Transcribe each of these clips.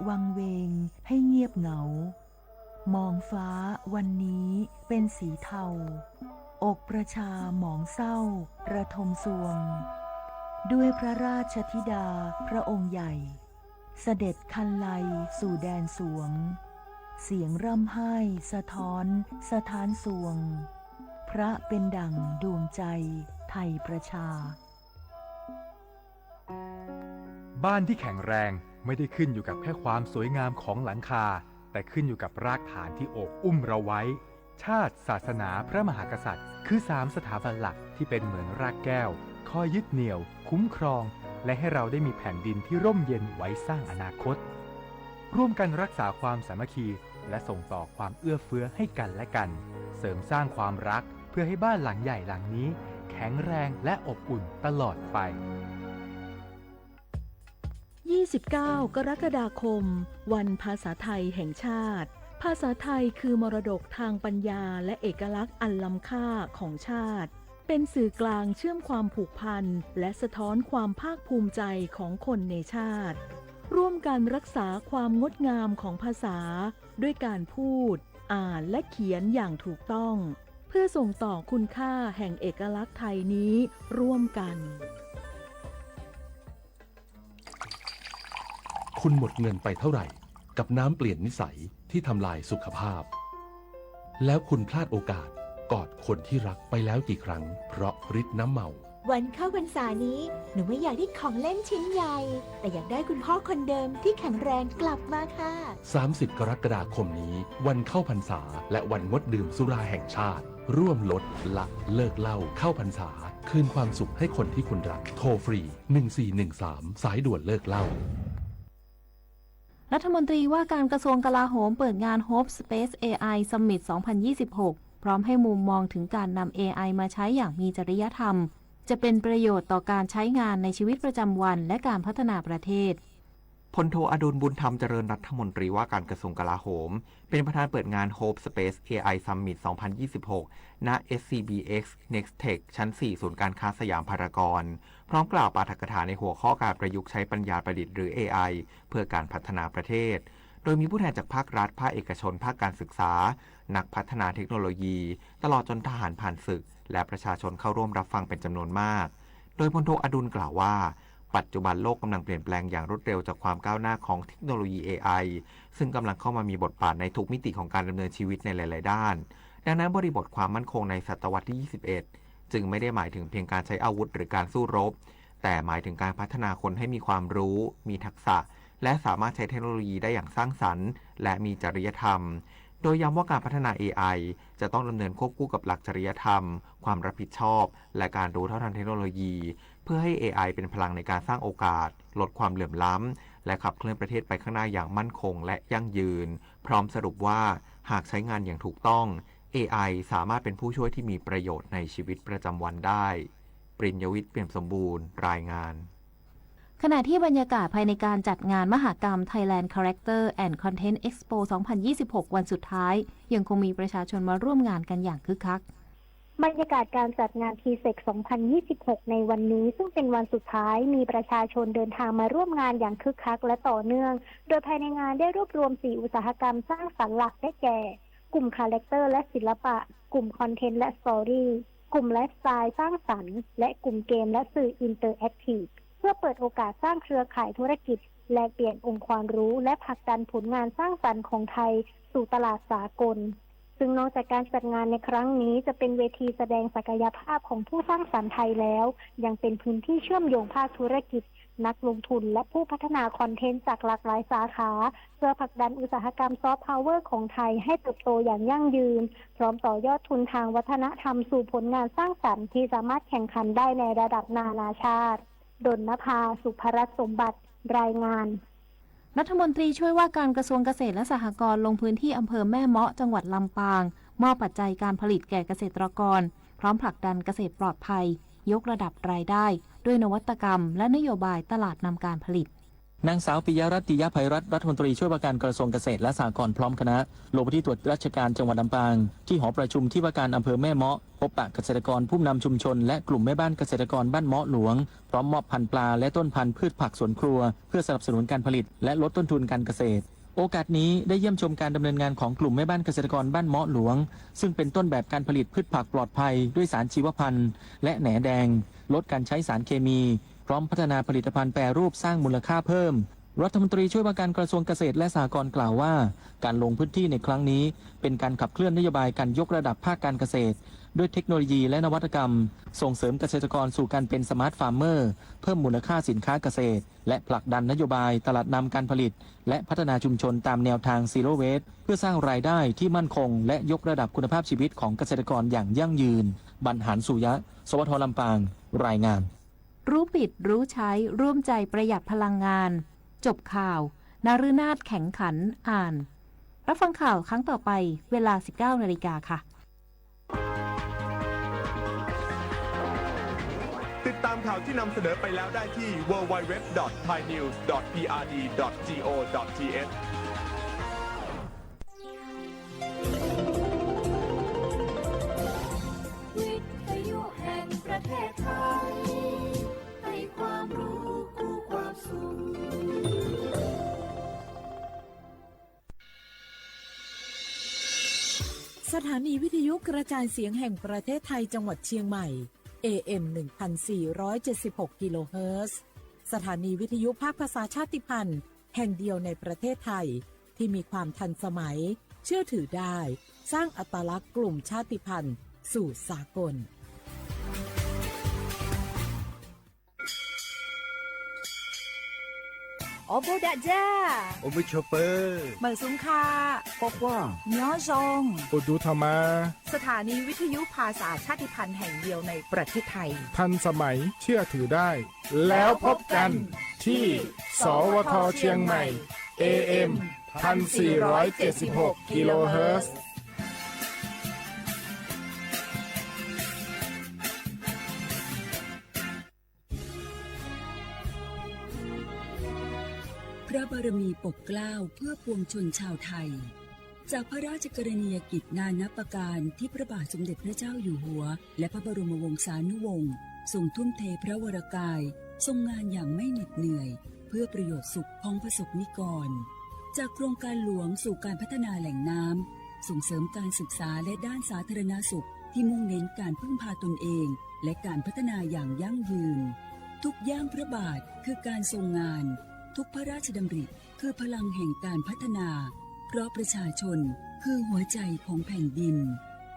วังเวงให้เงียบเหงา มองฟ้าวันนี้เป็นสีเทา อกประชาหมองเศร้า ระทมซวง ด้วยพระราชธิดาพระองค์ใหญ่ เสด็จคันไลสู่แดนสวง เสียงร่ำไห้สะท้อนสถานสวง พระเป็นดั่งดวงใจไทยประชา บ้านที่แข็งแรงไม่ได้ขึ้นอยู่กับแค่ความสวยงามของหลังคา แต่ขึ้นอยู่กับรากฐานที่โอบอุ้มเราไว้ ชาติ ศาสนา พระมหากษัตริย์ คือสามสถาบันหลักที่เป็นเหมือนรากแก้ว คอยยึดเหนี่ยว คุ้มครอง และให้เราได้มีแผ่นดินที่ร่มเย็นไว้สร้างอนาคต ร่วมกันรักษาความสามัคคี และส่งต่อความเอื้อเฟื้อให้กันและกัน เสริมสร้างความรักเพื่อให้บ้านหลังใหญ่หลังนี้ แข็งแรงและอบอุ่นตลอดไป ยี่สิบเก้า กรกฎาคม วันภาษาไทยแห่งชาติ ภาษาไทยคือมรดกทางปัญญาและเอกลักษณ์อันล้ำค่าของชาติ เป็นสื่อกลางเชื่อมความผูกพันและสะท้อนความภาคภูมิใจของคนในชาติ ร่วมกันรักษาความงดงามของภาษา ด้วยการพูด อ่านและเขียนอย่างถูกต้อง เพื่อส่งต่อคุณค่าแห่งเอกลักษณ์ไทยนี้ร่วมกัน คุณหมดเงินไปเท่าไหร่ กับน้ำเปลี่ยนนิสัยที่ทำลายสุขภาพ แล้วคุณพลาดโอกาสกอดคนที่รักไปแล้วกี่ครั้ง เพราะฤทธิ์น้ำเมา วันเข้าพรรษานี้ หนูไม่อยากได้ของเล่นชิ้นใหญ่ แต่อยากได้คุณพ่อคนเดิมที่แข็งแรงกลับมาค่ะ สามสิบ กรกฎาคมนี้ วันเข้าพรรษา และวันงดดื่มสุราแห่งชาติ ร่วมลดละเลิกเหล้าเข้าพรรษา คืนความสุขให้คนที่คุณรัก โทรฟรี หนึ่งสี่หนึ่งสาม สายด่วนเลิกเหล้า รัฐมนตรีว่าการกระทรวงกลาโหมเปิดงาน Hope Space เอ ไอ Summit สองพันยี่สิบหก พร้อมให้มุมมองถึงการนำ เอ ไอ มาใช้อย่างมีจริยธรรม จะเป็นประโยชน์ต่อการใช้งานในชีวิตประจำวันและการพัฒนาประเทศ พลโทอดุล บุญธรรมเจริญ รัฐมนตรีว่าการกระทรวงกลาโหม เป็นประธานเปิดงาน Hope Space เอ ไอ Summit สองพันยี่สิบหก ณ เอสซีบีเอ็กซ์ Nextech ชั้นสี่ ศูนย์การค้าสยามพารากอน พร้อมกล่าวปาฐกถาในหัวข้อการประยุกต์ใช้ปัญญาประดิษฐ์หรือ เอ ไอ เพื่อการพัฒนาประเทศ โดยมีผู้แทนจากภาครัฐ ภาคเอกชน ภาคการศึกษา นักพัฒนาเทคโนโลยี ตลอดจนทหารผ่านศึก และประชาชนเข้าร่วมรับฟังเป็นจำนวนมาก โดยพลโทอดุลกล่าวว่า ปัจจุบันโลกกำลังเปลี่ยนแปลงอย่างรวดเร็วจากความก้าวหน้าของเทคโนโลยี เอ ไอ ซึ่งกำลังเข้ามามีบทบาทในทุกมิติของการดำเนินชีวิตในหลาย ๆ ด้าน ดังนั้นบริบทความมั่นคงในศตวรรษที่ ยี่สิบเอ็ด จึงไม่ได้หมายถึงเพียงการใช้อาวุธหรือการสู้รบ แต่หมายถึงการพัฒนาคนให้มีความรู้ มีทักษะ และสามารถใช้เทคโนโลยีได้อย่างสร้างสรรค์ และมีจริยธรรม โดยย้ำว่าการพัฒนา เอ ไอ จะต้องดำเนินควบคู่กับหลักจริยธรรม ความรับผิดชอบ และการรู้เท่าทันเทคโนโลยี เพื่อให้ เอ ไอ เป็นพลังในการสร้างโอกาส ลดความเหลื่อมล้ำ และขับเคลื่อนประเทศไปข้างหน้าอย่างมั่นคง และยั่งยืน พร้อมสรุปว่า หากใช้งานอย่างถูกต้อง เอ ไอ สามารถเป็นผู้ช่วยที่มีประโยชน์ในชีวิตประจำวันได้ ปริญญวิทย์ เปี่ยมสมบูรณ์ รายงาน ขณะที่บรรยากาศภายในการจัดงานมหกรรม Thailand Character and Content Expo สองพันยี่สิบหก วันสุดท้าย ยังคงมีประชาชนมาร่วมงานกันอย่างคึกคัก บรรยากาศการจัดงาน ทีเซค สองพันยี่สิบหก ในวันนี้ ซึ่งเป็นวันสุดท้าย มีประชาชนเดินทางมาร่วมงานอย่างคึกคักและต่อเนื่อง โดยภายในงานได้รวบรวม สี่ อุตสาหกรรมสร้างสรรค์หลักได้แก่ กลุ่มคาแรคเตอร์และศิลปะ กลุ่มคอนเทนต์และสตอรี่ กลุ่มไลฟ์สไตล์สร้างสรรค์ และกลุ่มเกมและสื่ออินเตอร์แอคทีฟ เพื่อเปิดโอกาสสร้างเครือข่ายธุรกิจ แลกเปลี่ยนองค์ความรู้ และผลักดันผลงานสร้างสรรค์ของไทย สู่ตลาดสากล ซึ่งนอกจากการจัดงานในครั้งนี้จะเป็นเวทีแสดงศักยภาพของผู้สร้างสรรค์ไทยแล้ว ยังเป็นพื้นที่เชื่อมโยงภาคธุรกิจ นักลงทุน และผู้พัฒนาคอนเทนต์จากหลากหลายสาขา เพื่อผลักดันอุตสาหกรรมซอฟต์พาวเวอร์ของไทยให้เติบโตอย่างยั่งยืน พร้อมต่อยอดทุนทางวัฒนธรรมสู่ผลงานสร้างสรรค์ที่สามารถแข่งขันได้ในระดับนานาชาติ ดลนภา สุภรัตน์สมบัติ รายงาน รัฐมนตรีช่วยว่าการกระทรวงเกษตรและสหกรณ์ลงพื้นที่อำเภอแม่เมาะจังหวัดลำปาง มอบปัจจัยการผลิตแก่เกษตรกร พร้อมผลักดันเกษตรปลอดภัย ยกระดับรายได้ ด้วยนวัตกรรม และนโยบายตลาดนำการผลิต นางสาว ปิยะรัตน์ ติยะไพรัตน์ รัฐมนตรีช่วยว่าการกระทรวงเกษตรและสหกรณ์พร้อมคณะ ลงพื้นที่ตรวจราชการจังหวัดลำปาง ที่หอประชุมที่ว่าการอำเภอแม่เมาะ พบปะเกษตรกร ผู้นำชุมชน และกลุ่มแม่บ้านเกษตรกรบ้านเมาะหลวง พร้อมมอบพันธุ์ปลาและต้นพันธุ์พืชผักสวนครัว เพื่อสนับสนุนการผลิต และลดต้นทุนการเกษตร โอกาสนี้ได้เยี่ยมชมการดำเนินงานของกลุ่มแม่บ้านเกษตรกรบ้านเมาะหลวง ซึ่งเป็นต้นแบบการผลิตพืชผักปลอดภัยด้วยสารชีวพันธุ์ และแหนแดง ลดการใช้สารเคมี พร้อมพัฒนาผลิตภัณฑ์แปรรูปสร้างมูลค่าเพิ่ม รัฐมนตรีช่วยว่าการกระทรวงเกษตรและสหกรณ์กล่าวว่า การลงพื้นที่ในครั้งนี้ เป็นการขับเคลื่อนนโยบายการยกระดับภาคการเกษตร ด้วยเทคโนโลยีและนวัตกรรม ส่งเสริมเกษตรกรสู่การเป็น Smart Farmer เพิ่มมูลค่าสินค้าเกษตร และผลักดันนโยบายตลาดนำการผลิต และพัฒนาชุมชนตามแนวทาง Zero Waste เพื่อสร้างรายได้ที่มั่นคง และยกระดับคุณภาพชีวิตของเกษตรกรอย่างยั่งยืน บรรหารสุยะ สวท ลำปาง รายงาน รู้ผลิตรู้ใช้ร่วมใจประหยัดพลังงาน จบข่าว นฤนาถ แข็งขัน อ่าน รับฟังข่าวครั้งต่อไป เวลา สิบเก้านาฬิกาค่ะ ติดตามข่าวที่นำเสนอไปแล้วได้ที่ ดับเบิลยู ดับเบิลยู ดับเบิลยู ดอท ไทยนิวส์ ดอท พีอาร์ดี ดอท จี โอ ดอท ที เอช วิทยุแห่งประเทศไทย ให้ความรู้คู่ความสุข สถานีวิทยุกระจายเสียงแห่งประเทศไทยจังหวัดเชียงใหม่ เอ เอ็ม หนึ่งพันสี่ร้อยเจ็ดสิบหก กิโลเฮิรตซ์ สถานีวิทยุภาคภาษาชาติพันธุ์แห่งเดียวในประเทศไทย ที่มีความทันสมัย เชื่อถือได้ สร้างอัตลักษณ์กลุ่มชาติพันธุ์สู่สากล Ua bud dam ja, ua mub chua pw, mawm xub kha, quaj quaj, nyob zoo, ua du tho mas. สถานีวิทยุภาษาชาติพันธุ์แห่งเดียวในประเทศไทย ทันสมัย เชื่อถือได้ แล้วพบกันที่ สวท เชียงใหม่ เอ เอ็ม พันสี่ร้อยเจ็ดสิบหก กิโลเฮิรตซ์ พระบารมีปกเกล้าเพื่อปวงชนชาวไทย จากพระราชกรณียกิจนานับประการที่พระบาทสมเด็จพระเจ้าอยู่หัว และพระบรมวงศานุวงศ์ ทรงทุ่มเทพระวรกาย ทรงงานอย่างไม่เหน็ดเหนื่อย เพื่อประโยชน์สุขของประสบนิกร จากโครงการหลวงสู่การพัฒนาแหล่งน้ำ ส่งเสริมการศึกษาและด้านสาธารณสุข ที่มุ่งเน้นการพึ่งพาตนเอง และการพัฒนาอย่างยั่งยืน ทุกย่างพระบาทคือการทรงงาน ทุกพระราชดำริคือพลังแห่งการพัฒนา เพราะประชาชนคือหัวใจของแผ่นดิน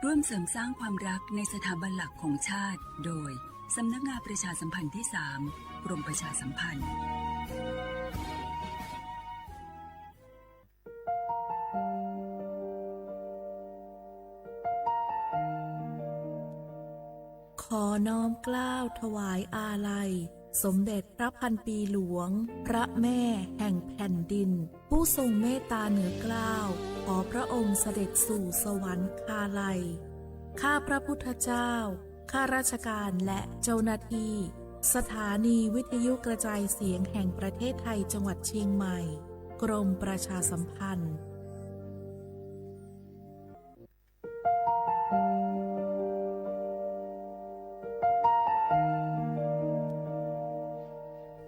ร่วมเสริมสร้างความรักในสถาบันหลักของชาติ โดย สำนักงานประชาสัมพันธ์ที่สาม กรมประชาสัมพันธ์ ขอน้อมเกล้าถวายอาลัย สมเด็จพระพันปีหลวง พระแม่แห่งแผ่นดิน ผู้ทรงเมตตาเหนือเกล้า ขอพระองค์เสด็จสู่สวรรคาลัย ข้าพระพุทธเจ้า ข้าราชการและเจ้าหน้าที่ สถานีวิทยุกระจายเสียงแห่งประเทศไทยจังหวัดเชียงใหม่ กรมประชาสัมพันธ์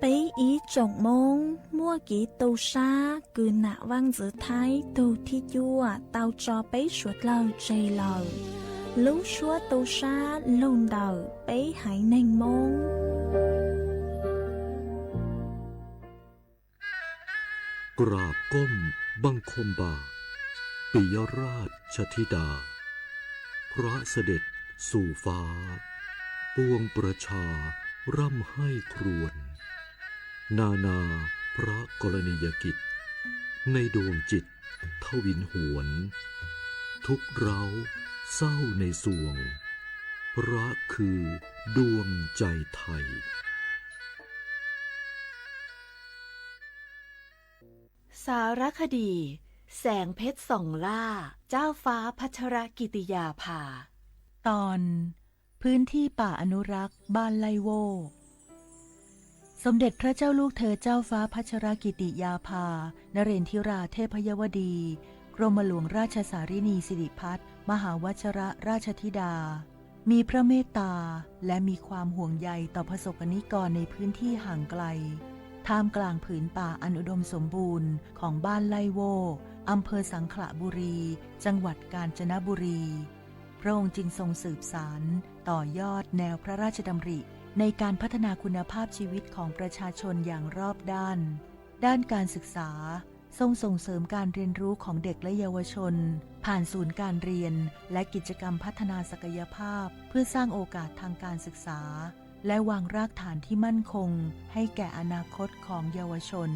Peb ib tsoom Hmoob muaj kev tu sab kws nam Vaj Ntxwv Thaib tug thib cuaj tau tso peb suav dlawg tseg lawm. Lub suab tu sab lug ntawm peb haiv neeg Hmoob. กราบก้มบังคมบาท ปิยราชธิดา พระเสด็จสู่ฟ้า ปวงประชาร่ำไห้ครวญ นานาพระกรณียกิจ ในดวงจิตทวินหวน ทุกข์ร้าวเศร้าในสวง พระคือดวงใจไทย สารคดี แสงเพชรส่องล่า เจ้าฟ้าพัชรกิติยาภา ตอน พื้นที่ป่าอนุรักษ์บ้านไล่โว่ ส สมเด็จพระเจ้าลูกเธอเจ้าฟ้าพัชรกิติยาภา นเรนทิราเทพยวดี กรมหลวงราชสารินีสิริพัฒน์ มหาวัชรราชธิดา มีพระเมตตาและมีความห่วงใยต่อประสบกนิกรในพื้นที่ห่างไกล ท่ามกลางผืนป่าอันอุดมสมบูรณ์ของบ้านไล่โว่อำเภอสังขละบุรี จังหวัดกาญจนบุรี พระองค์จึงทรงสืบสานต่อยอดแนวพระราชดำริในการพัฒนาคุณภาพชีวิตของประชาชนอย่างรอบด้าน ด้านการศึกษา ทรงส่งเสริมการเรียนรู้ของเด็กและเยาวชน ผ่านศูนย์การเรียนและกิจกรรมพัฒนาศักยภาพ เพื่อสร้างโอกาสทางการศึกษา และวางรากฐานที่มั่นคงให้แก่อนาคตของเยาวชน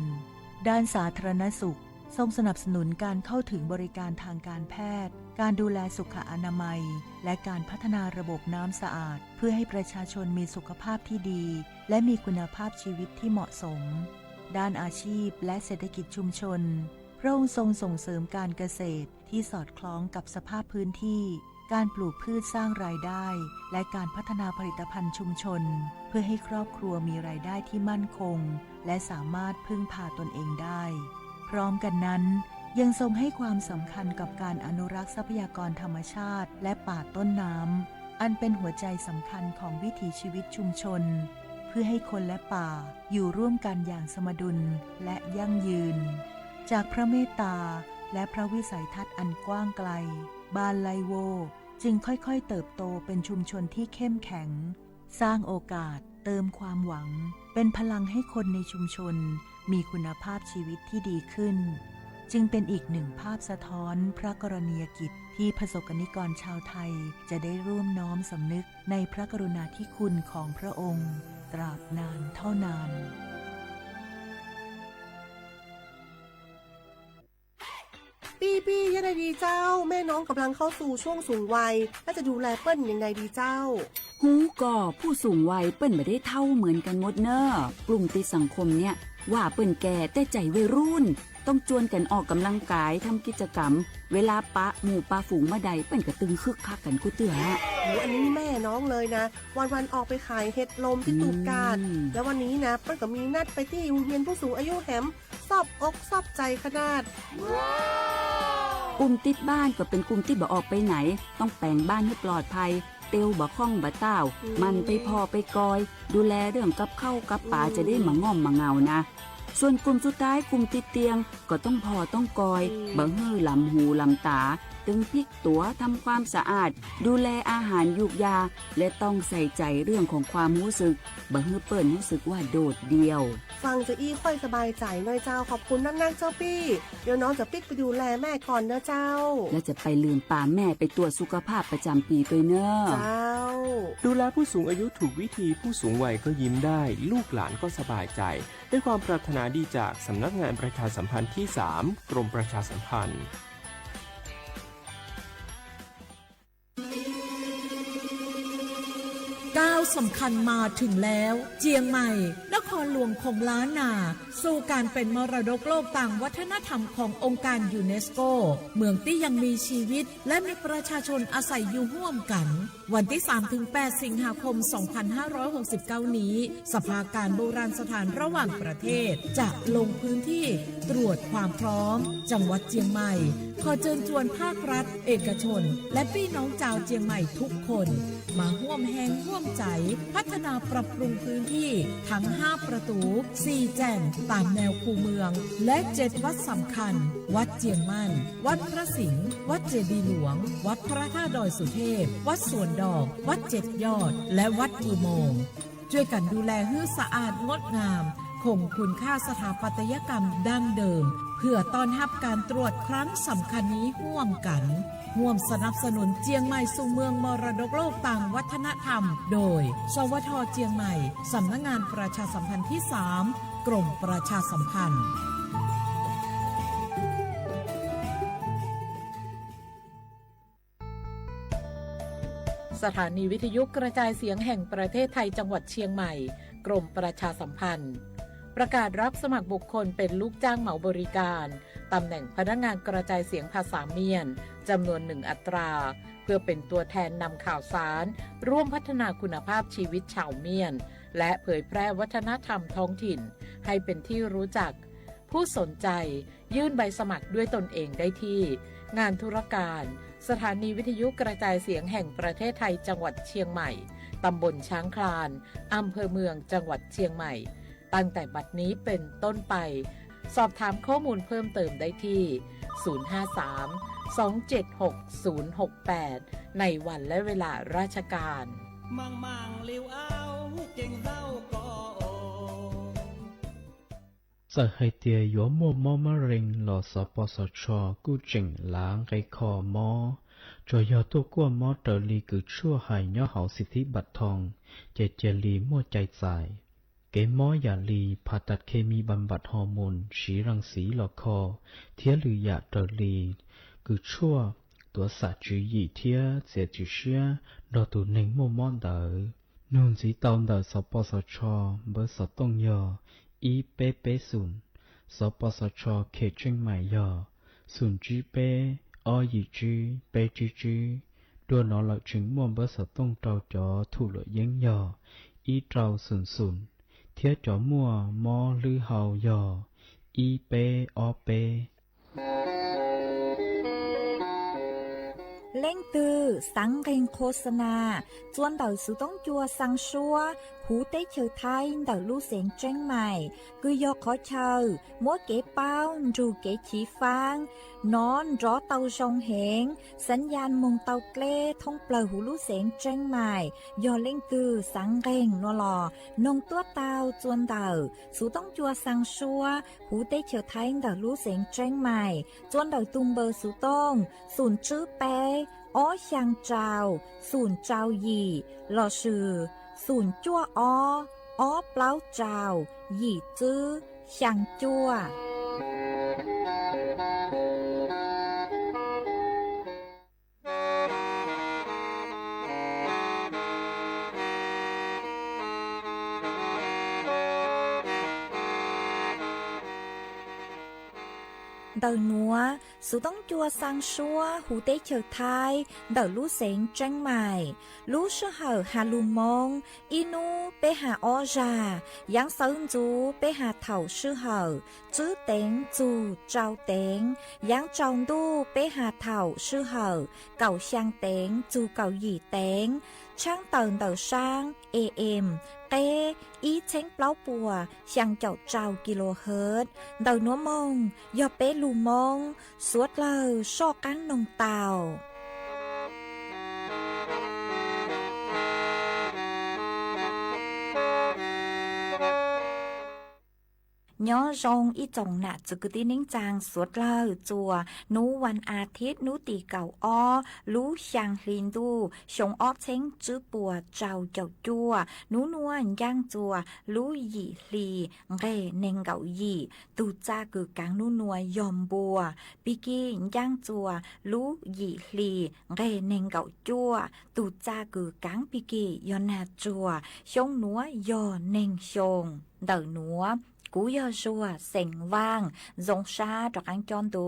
ด้านสาธารณสุข ทรงสนับสนุนการเข้าถึงบริการทางการแพทย์ การดูแลสุขอนามัย และการพัฒนาระบบน้ำสะอาด เพื่อให้ประชาชนมีสุขภาพที่ดี และมีคุณภาพชีวิตที่เหมาะสม ด้านอาชีพและเศรษฐกิจชุมชน พระองค์ทรงส่งเสริมการเกษตรที่สอดคล้องกับสภาพพื้นที่ การปลูกพืชสร้างรายได้ และการพัฒนาผลิตภัณฑ์ชุมชน เพื่อให้ครอบครัวมีรายได้ที่มั่นคง และสามารถพึ่งพาตนเองได้ พร้อมกันนั้น ยังทรงให้ความสำคัญกับการอนุรักษ์ทรัพยากรธรรมชาติ และป่าต้นน้ำ อันเป็นหัวใจสำคัญของวิถีชีวิตชุมชน เพื่อให้คนและป่าอยู่ร่วมกันอย่างสมดุลและยั่งยืน จากพระเมตตาและพระวิสัยทัศน์อันกว้างไกล บ้านไล่โว่จึงค่อยๆเติบโตเป็นชุมชนที่เข้มแข็ง สร้างโอกาส เติมความหวัง เป็นพลังให้คนในชุมชนมีคุณภาพชีวิตที่ดีขึ้น จึงเป็นอีกหนึ่งภาพสะท้อนพระกรณียกิจที่ประสบกนิกรชาวไทยจะได้ร่วมน้อมสำนึกในพระกรุณาธิคุณของพระองค์ตราบนานเท่านาน ปี้ปี้ ยังไงดีเจ้า แม่น้องกำลังเข้าสู่ช่วงสูงวัย แล้วจะดูแลเปิ้นยังไงดีเจ้า ฮู้ก่อ ผู้สูงวัยเปิ้นบ่ได้เฒ่าเหมือนกันหมดเน่อ กลุ่มติดสังคมเนี่ย ว่าเปิ้นแก่แต่ใจวัยรุ่น ต้องจวนกันออกกำลังกาย ทำกิจกรรม เวลาปะหมู่ปะฝูงเมื่อใด เปิ้นก็ตึงคึกคักกันกู้เตื้อ โอ้ อันนี้แม่น้องเลยนะ วันๆออกไปขายเห็ดลมที่ตูบกาด แล้ววันนี้นะ เปิ้นก็มีนัดไปที่โรงเรียนผู้สูงอายุแหม ซอบอกซอบใจขนาด กลุ่มติดบ้านก็เป็นกลุ่มที่บ่ออกไปไหน ต้องแป๋งบ้านให้ปลอดภัย เตียวบ่าข้องบ่าต้าว หมั่นไปผ่อไปกอย ดูแลเรื่องกับข้าวกับป๋า จะได้บ่ง่อมบ่เหงานะ ส่วนกลุ่มสุดท้าย กลุ่มติดเตียง ก็ต้องผ่อต้องกอย บ่หื้อหลำหูหลำต๋า ตึงพลิกตั๋ว ทำความสะอาด ดูแลอาหารยูกยา และต้องใส่ใจเรื่องของความรู้สึก บ่หื้อเปิ้นรู้สึกว่าโดดเดี่ยว ฟังจะอี้ค่อยสบายใจหน่อยเจ้า ขอบคุณนักๆเจ้าปี้ เดี๋ยวน้องจะปิ๊กไปดูแลแม่ก่อนนะเจ้า แล้วจะไปลืมปาแม่ไปตรวจสุขภาพประจำปีด้วยเนอะ เจ้า ดูแลผู้สูงอายุถูกวิธี ผู้สูงวัยก็ยิ้มได้ ลูกหลานก็สบายใจ ด้วยความปรารถนาดีจากสำนักงานประชาสัมพันธ์ที่สาม กรมประชาสัมพันธ์ ก้าวสำคัญมาถึงแล้ว เจียงใหม่ นครหลวงของล้านนา สู่การเป็นมรดกโลกตามวัฒนธรรมขององค์การยูเนสโก เมืองตี้ยังมีชีวิต และมีประชาชนอาศัยอยู่ร่วมกัน วันที่สามถึงแปดสิงหาคมสองพันห้าร้อยหกสิบเก้านี้ สภาการโบราณสถานระหว่างประเทศ จะลงพื้นที่ตรวจความพร้อม จังหวัดเจียงใหม่ ขอเชิญชวนภาครัฐ เอกชน และปี้น้องจาวเจียงใหม่ทุกคน มาฮ่วมแฮงฮ่วมใจ๋ พัฒนาปรับปรุงพื้นที่ทั้งห้าประตู สี่แจ่มตามแนวคูเมือง และเจ็ดวัดสำคัญ วัดเจียงมั่น วัดพระสิงห์ วัดเจดีย์หลวง วัดพระธาตุดอยสุเทพ วัดสวนดอก วัดเจ็ดยอด และวัดอุโมงค์ ช่วยกันดูแลหื้อสะอาดงดงาม คงคุณค่าสถาปัตยกรรมดั้งเดิม เพื่อต้อนรับการตรวจครั้งสำคัญนี้ฮ่วมกั๋น ฮ่วมสนับสนุนเจียงใหม่สู่เมืองมรดกโลกตางวัฒนธรรม โดย สวท เจียงใหม่ สำนักงานประชาสัมพันธ์ที่สาม กรมประชาสัมพันธ์ สถานีวิทยุกระจายเสียงแห่งประเทศไทยจังหวัดเชียงใหม่ กรมประชาสัมพันธ์ ประกาศรับสมัครบุคคลเป็นลูกจ้างเหมาบริการ ตำแหน่งพนักงานกระจายเสียงภาษาเมียน จำนวนหนึ่งอัตรา เพื่อเป็นตัวแทนนำข่าวสาร ร่วมพัฒนาคุณภาพชีวิตชาวเมียน และเผยแพร่วัฒนธรรมท้องถิ่นให้เป็นที่รู้จัก ผู้สนใจยื่นใบสมัครด้วยตนเองได้ที่ งานธุรการ สถานีวิทยุกระจายเสียงแห่งประเทศไทยจังหวัดเชียงใหม่ ตำบลช้างคลาน อำเภอเมืองจังหวัดเชียงใหม่ ตั้งแต่บัดนี้เป็นต้นไป สอบถามข้อมูลเพิ่มเติมได้ที่ ศูนย์ห้าสาม สองเจ็ดหก ศูนย์หกแปด ในวันและเวลาราชการ Maang maang liu au keeg zaum ko. Txawm hais tias yuav muaj mob mab rees los xov pos xov tsho kuj tseem lav nqe kho mob, tsuas yog tuaj kuaj mob raws li kws tshuaj hais nyob hauv xib thib npam thoo, ces cia li muaj cai txais. Kev mob yam li phas tas khes mis npam npam hos moos siv ras xiv los kho, thiab lwm yam raws li kws tshuaj tuav xam tswv yim thiab txiav txim siab nrog tus neeg muaj mob ntawd. Nug ntxiv tau ntawm xov pos xov tsho npawb xov tooj yog ib peb peb xoom, xov pos xov tsho khes tseej maim yog xoom tsib peb ob yim tsib peb tsib tsib. Dua no lawm tseem muaj npawb xov tooj rau cov thum luam yeeb yog ib rau xoom xoom, thiab cov muaj mob hlwb hau yog ib peb ob peb. Leej twg xaav nqeeg khos xas nas txua ntawm xuv toob cua xaa suab huv teb chaws Thaib ntawm lub xeev Tseeb Maim, kws yog qhov chaw muab kev paub nrug kev chiv faab nov nrov tau zoo heev, xav yaj moog tau dleb thoob plawg huv lub xeev Tseeb Maim. Yog leej twg xaav nqeeg no los noog tuab tau txua ntawm xuv toob cua xaa suab huv teb chaws Thaib ntawm lub xeev Tseeb Maim, txua ntawm tug npawb xuv tooj xoom tsib peb ob xyaa rau xoom rau yim lossis xoom cuaj ob ob plaub rau yim tsib xyaa cuaj. Ntawm nuav, xuv toob cua xaa suab huv teb chaws Thaib ntawm lub xeev Tseeb Maim. Lub sij hawm has lug Moob, ib hnub peb has ob zag, yaav xawv ntxuv peb has thaum sij hawm tsib teev txug rau teev, yaav tsaus ntuj peb has thaum sij hawm kaum xyaa teev txug kaum yim teev, tshaab tawm ntawm saab A M qeb ib txheeb plaub puas xyaa caum rau kilohertz. Ntawm nuav moog yog peb lug Moob, suav dlawg soj qaab noog tau. Nyob zoo ib tsoom nam txwv kwv tij neej tsaa suav dlawg txua, nub vas as thiv nub tim kaum ob lub xyaa hli ntuj xyoo ob txheeb tsib puas rau caum cuaj, nub nuav ncaaj txua lub yim hli nqeg neeg nkaum yim. Tug txaj kws kaav nub nuav yog npua, pig kig ncaaj txua lub yim hli nqeg neeg nkaum cuaj. Tug txaj kws kaav pig kig yog nag tsuag, xyoo nuav yog neeg xyoo. Ntawm nuav, kuv yog Zuag xeem Vaaj, zoo sab rov qaab coj ntu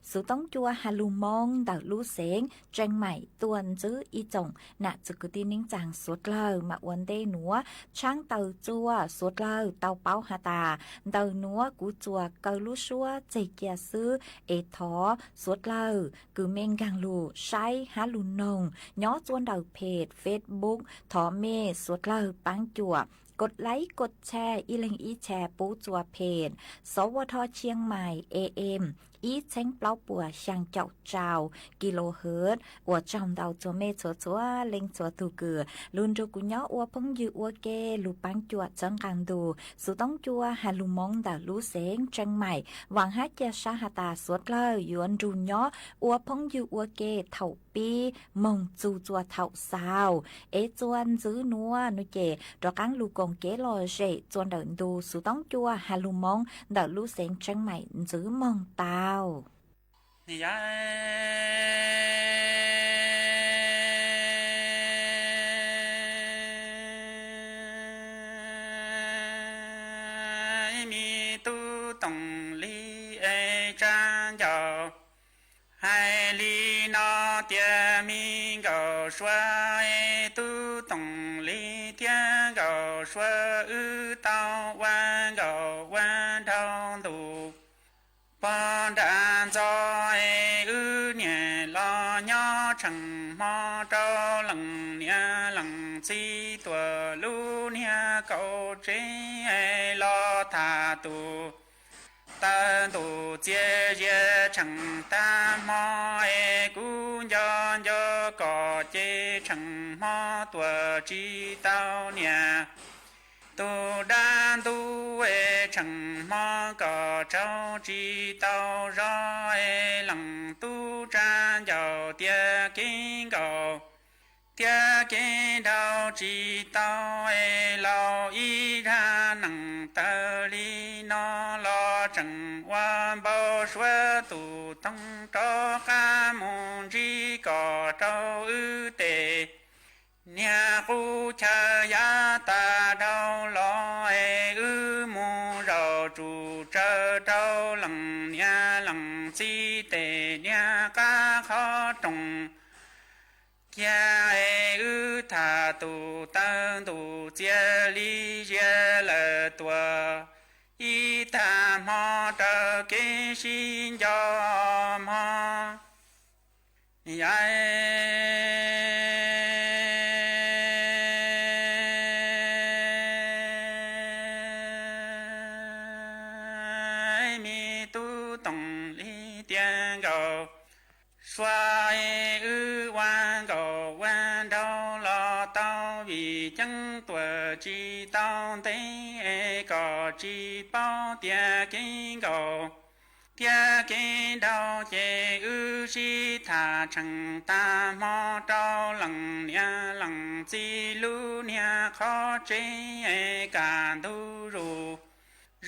xuv toob cua has lug Moob ntawm lub xeev Tseeb Maim tuaj ntsib ib tsoom nam txwv kwv tij neej tsaa suav dlawg. Mas ua ntej nuav, tshaab tawm txua suav dlawg tau paub has tas, ntawm nuav kuv txuas kaw lub suab tseg cia xwb, es thov suav dlawg kws mej nkaag lug saib hab lug noog nyob txua ntawm peg Facebook, thov mej suav dlawg paab cuam kos laib kos tshare ib leeg ib tshare pub txua peg Sov Vo Tho Tshiab Mais A M ib txheeb plaub puas xyaa caum rau kilohertz. Ua tsaug ntau txhua mej txhua txhua leej txhua tug kws lug nrug kuv nyob ua phooj ywg ua ke, lug paab cuam txhawb nqaa ntu xuv toob cua has lug Moob ntawm lub xeev Tseeb Mais. Vaam hab cia sab has tas suav dlawg yuav nrug nyob ua phooj ywg ua ke thaum pib moog txug txua thaum xaus. Es txua ntxiv nuav nuav ces rov qaab lug koom kev lom zem txua ntawm ntu xuv toob cua has lug Moob ntawm lub xeev Tseeb Mais ntxiv moog tau. Mi tub Toom Li es tsaa ncaus, hais li no tias mi Nkauj Sua es tub Toom Li thiab Nkauj suav wb tau ua nkauj ua nraug ntuj pog nram ntxo, es wb niam los nyob tseem hmo rau leej niam leej txiv tuaj lub niag kaum tsev los tham tus taw ntuj txias zias tseem tag hmo, es kuv nco nco kom ces tseem hmo tuaj tsis tau niam tus dab ntub, es tseem hmo kom tsaug tsis tau zog, es leej tub tsa ncauj tias kev nkaus thiab kev nraug tsis tau, es laus ib zaj neej tawv li no los tseem ua npau suav tus toog rov qab mus ntsib kom rau wb tes niag qub chaw yav tas dhau los, es wb mus zaum tsum tsawv rau leej niam leej txiv tes niag qab qhov rooj kiag, es wb tham tus taw ntuj txias li zias lawm tuaj ib tag hmo raws kev sib nco hmo. Yam me tub Toom Lis tias Nkauj Suav, wb ua nkauj ua nraug los tau vim ceeb tuaj tsis tau ntev, kom tsis paub tias kev nkaus thiab kev nraug ces wb sib tham tseem tag hmo rau leej niam leej txiv lub niag qhov tsev, es kaj ntug zuj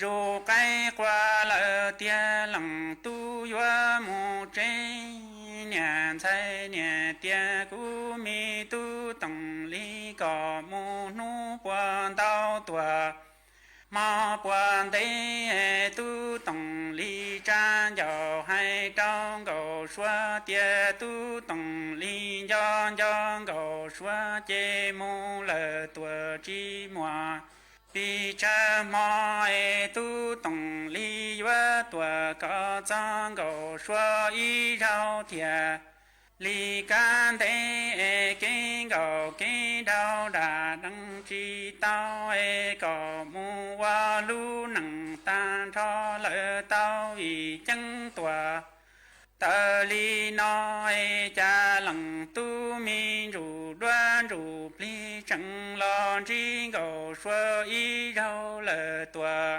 zus qaib qua lawm tiag leej tub yuav mus tsev. Niam ntxhais niam tias kuv me tub Toom Lis kom mus hnub puas ntau tuaj hmo puas ntev, tub Toom Lis tsa ncauj hais rau Nkauj Suav tias tub Toom Lis nco nco Nkauj Suav ces mus lawm tuaj tsis muaj pes tsawg hmo, es tub Toom Lis yuav tuaj kom txog Nkauj Suav ib zaug thiaj li kaj ntug, es kev nkaus kev nraug dam deev tsis tau, es kom mus ua lub neej tag nrho lawm tau vim ceeb tuaj tawv li no, es cas leej tub me ntsuj duab ntsuj plig tseem los ntsib Nkauj Suav ib zaug lawm tuaj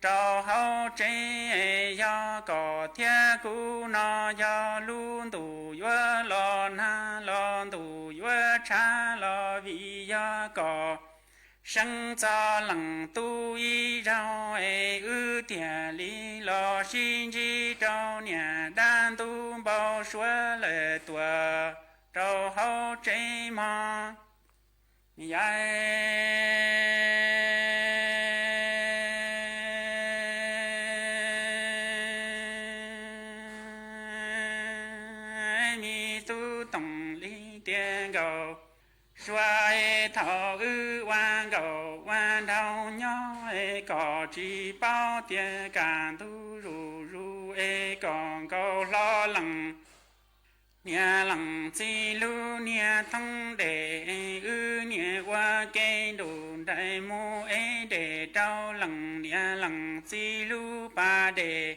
rau hauv tsev. Yog kom thiab kuv no yog lub ntuj yuav los nag los ntuj yuav tshav los vim yog kom seev txog leej tub ib zaug, es wb thiaj li los sib ntsib rau niam dab ntub npau suav lawm tuaj rau hauv tsev mog. Yam me tub Toom Lis tias Nkauj Suav, thaum wb ua nkauj ua nraug nyob, kom tsis paub tias kaj ntug zuj zus, es kom Nkauj hlob leej niam leej txiv lub niag thoob dej, wb niam ua ke nruj nraim mus ev dej rau leej niam leej txiv lub pas dej.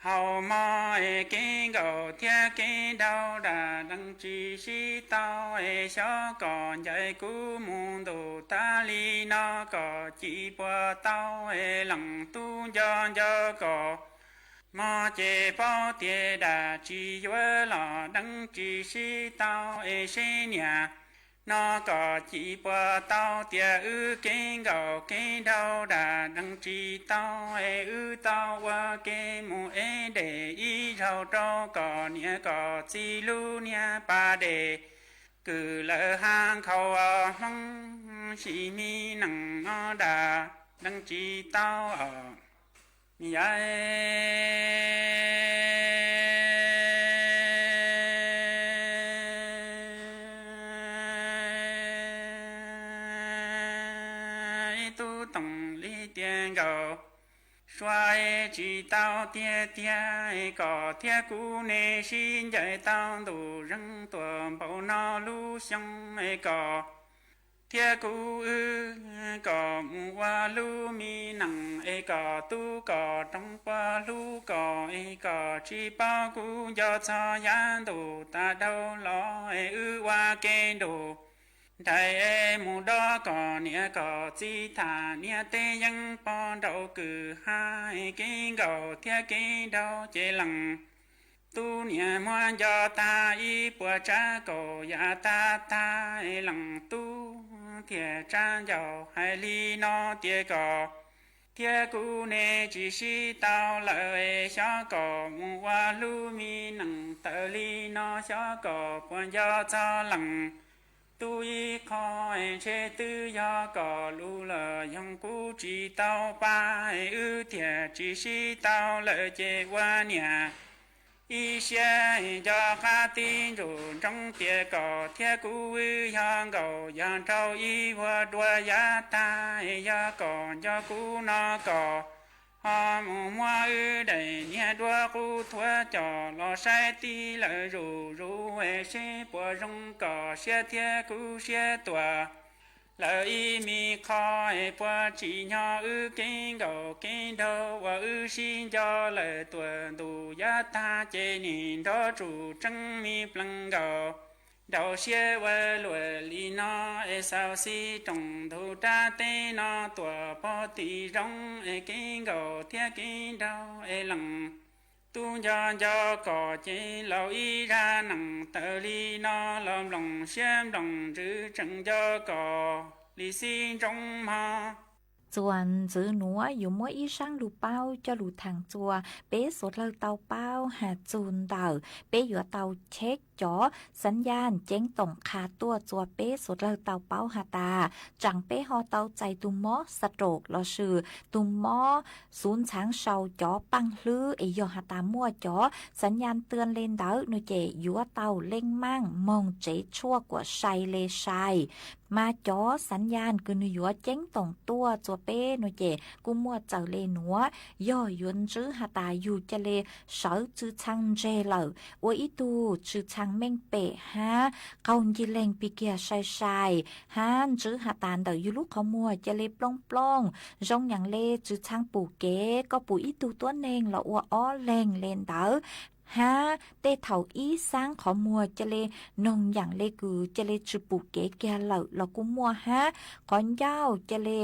Hauv mog, es kev nkaus thiab kev nraug dam deev tsis sib tau, es xyov kom ncaim kuv mus ntuj tas li no kom cim puas tau, es leej tub nco nco kom mog ces paub tias dam tsis yuav los deev tsis sib tau, es seb niam no kom cim puas tau tias wb kev nkaus kev nraug dam deev tsis tau, es wb tau ua ke mus ev dej ib zaug rau kom niam kom txiv lub niag pas dej kwv lawm ha nkhaus hmoob, sim me neej no dam deev tsis tau os. Yam tiag nkaus. Suav es tsis tau tiag tiag, kom thiab kuv nej sib ncaim tau ntuj zeeg tuaj npaum no lub xyoo es kom thiab kuv wb kom mus ua lub me nees es kom tub kom rooj puas hlub kom es kom tsis paub kuv nco txog yav ntuj tas dhau los es wb ua ke nrug nraim es mus dob kom niam kom txiv tham niam tej yeeb pog nraug kwv hab kev nkaus thiab kev nraug ces lees tub niam muab nco tag ib puas tsav kaum yam tag tag lees tub thiaj tsa ncauj hais li no tias kom thiab kuv nej tsis sib tau lawm es xyov kom mus ua lub me nees tawm li no xyov kom puas nco txog lees tub ib qho es ntshe twb yog kom lus lawm yoog kuv tsis tau pab es wb thiaj tsis sib tau lawm ces ua niam ib siab nco qab tib ntsug ntsoov tias kom thiab kuv wb yog nkaus yog nraug ib vuag dua yav tag es yog kom nco kuv no kom ho mus muab wb daim niag duab qub thuav coj los saib tib lawm zuj zus es seb puas zoo kom siab thiab kuv siab tuaj lawm ib me qho es puas tsim nyog wb kev nkaus kev nraug uas wb sib nco lawm tuaj ntuj yav tag ces nim nrov tsuj tseeb me plees nkaus. Nraug siab ua luaj li no es xaus xib rooj ntug rab teb no tuaj pog tim zoov es kev nkaus thiab kev nraug es lees tub nco nco kom ces laus ib zaj nees tawm li no los mloog siab mloog ntsws tseem nco kom li xib ntsoov mog. Txuas ntxiv nuav yuav muab ib zaab lug paub coj lug thaam txug peb suav dlawg tau paub has txug ntawm peb yuav tau check cov xav yaj ceeb toom qha tuaj txug peb suav dlawg tau paub has tas tsaam peb ho tau txais tug mob xa raum lossis tug mob xuv ntxhaav sau cov paaj hlwb es yog has tas muaj cov xav yaj twj le ntawd nuav ces yuav tau leej maaj moog tsev tshuaj kuam sai le sai. Mas cov xav yaj kws nwg yuav ceeb toom tuaj txug peb nuav ces kuj muaj txawm le nuav, yog yuav ntswb has tas yug ca le sawv tsw txhaav ntseg lawm, ua ib tug tsw txhaav meej pem hab qaug ncig leeg pig kiag sai sai, hab ntswb has tas ntawm yug lub qhov muag ca le plooj plooj, zoo yaam le tsw txhaav pum kev, koj pum ib tug tuab neeg los ua ob leeg le ntawd, hab tej thaum ib xaab qhov muag ca le noog yaam le kws ca le tsw pum kev kiag lawm los kuj muaj, hab qhov ncauj ca le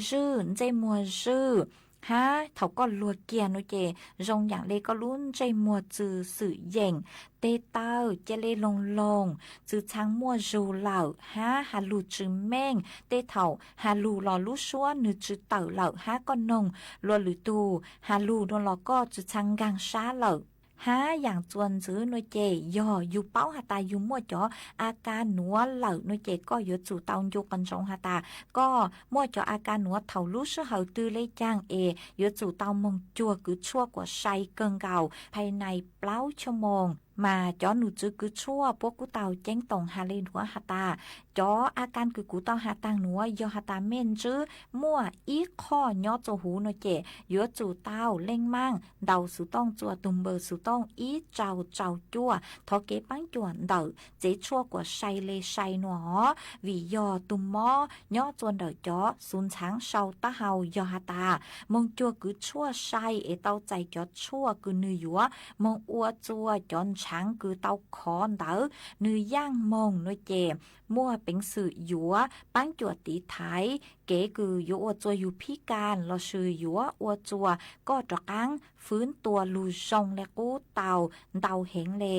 zwj ntsej muag zwj, hab thaum koj luag kiag nuav ces zoo yaam le koj lub ntsej muag tsw xwm yeem, teg taw ca le loog loog, tsw txhaav muaj zug lawm, hab has lug tsw meej, tej thaum has lug los lub suab nwg tsw tawm lawm, hab koj noog luag lwm tug has lug nuav los koj tsw txhaav nkaag sab lawm. Hab yaam txuas ntxiv nuav ces yog yug paub has tas yug muaj cov a kas nuav lawm nuav ces koj yuav tsum tau ncu qhov ntsoov has tas koj muaj cov a kas nuav thaum lub sij hawm twg le caag es yuav tsum tau moog cuag kws tshuaj kuam sai kawg nkaus phais nais plaub choj moos. Mas cov num tswv kws tshuaj puab kuj tau ceeb toom has le nuav has tas, cov a kas kws kuv tau has taag nuav yog has tas mej ntswb muaj ib qhov nyob txuas huv nuav ces yuav tsum tau leej maaj ntaus xuv tooj txuas tug npawb xuv tooj ib rau rau cuaj thov kev paab cuam ntawm tsev tshuaj kuam sai le sai nuav, vim yog tug mob nyob txuas ntawm cov xuv ntxhaav sau taub hau yog has tas moog cuag kws tshuaj sai es tau txais cov tshuaj kws nwg yuav moog ua txuas cov ntshaav kws tau khov ntawd, nwg yaaj moog nuav ces muaj peev xwm yuav paab cuam tiv thaiv kev kws yuav ua txuas yug phib kas lossis yuav ua txuas koj rov qaab fwv tua lug zoo le qub tau ntau heev le.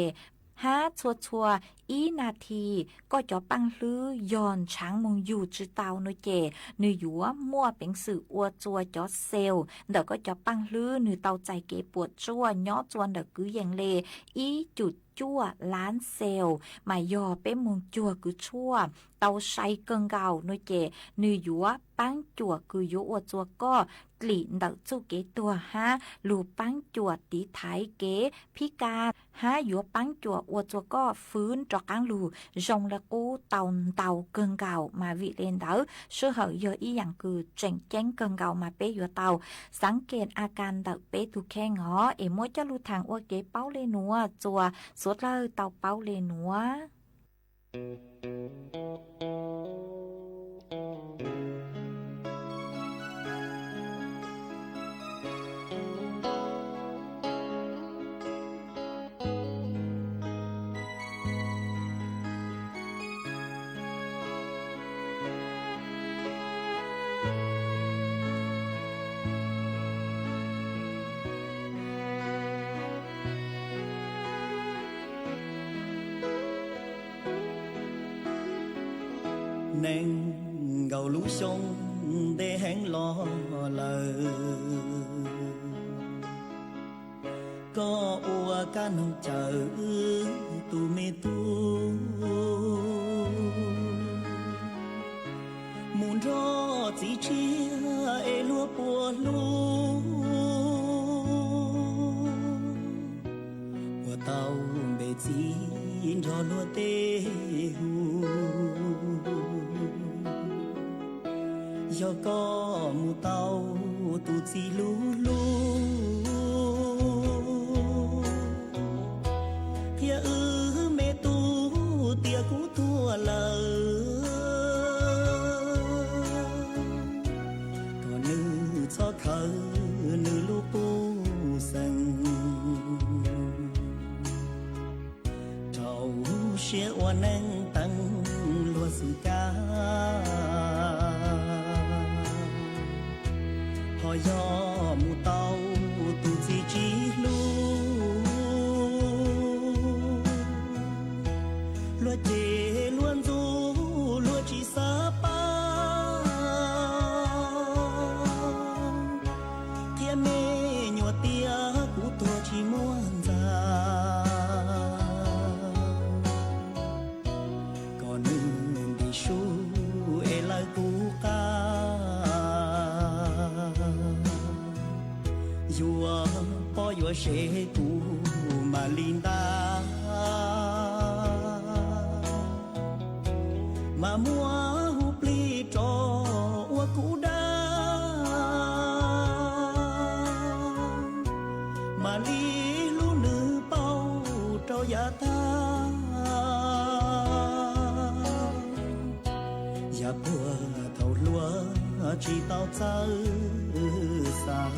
Hab txhua txhua ib nas this koj cov paaj hlwb yog ntshaav moog yug tsw tau nuav ces nwg yuav muaj peev xwm ua txuas cov xeus ntawm koj cov paaj hlwb nwg tau txais kev puam tsuaj nyob txuas ntawm kwv yees le ib cum cuaj lab xeus. Mas yog peb moog cuag kws tshuaj tau sai kawg nkaus nuav ces nwg yuav paab cuam kws yuav ua txuas koj lim ntawm txuj kev tuag hab lug paab cuam tiv thaiv kev phib ka, hab yuav paab cuam ua rua koj fwv rov qaab lug zoo le qub tau ntau kawg nkaus. Mas vim le ntawd sij hawm yog ib yaam kws tseem ceeb kawg nkaus mas peb yuav tau xaav kev a ka ntawm peb tug kheej os, es muab coj lug thaam ua kev paub le nuav, txuas xuav dlawg tau paub le nuav. Nees nkaum lub xyoo ntev heev los lawm, koj ua kab noog cawm wb tus me tub, mus nrog txiv tshiab es luag puas hlub, ua tau npe txiv nrog luag tej hu. Yog koj mus tau tus txiv hlub hlub, qhia wb me tub tias kuv tuag lawm, kom nws txhob khawv nws lub qub xeem. Rau siab ua neej teev luag xwm kab, ho yog mus tau tus txiv tsis hlub, luag cem luag ntxub luag tsis xav pab, qhia me nyuam tias kuv tuag tsis muaj ntxa, kom nws ntim su es lawv kuv qab. Yuav pob yuav sev kuv mam li ntag, mas muab hu plig rov ua kuv dag, mam li hlub nws pauj rau yav tag. Yav puag thaum hluas tsis tau txawj xav,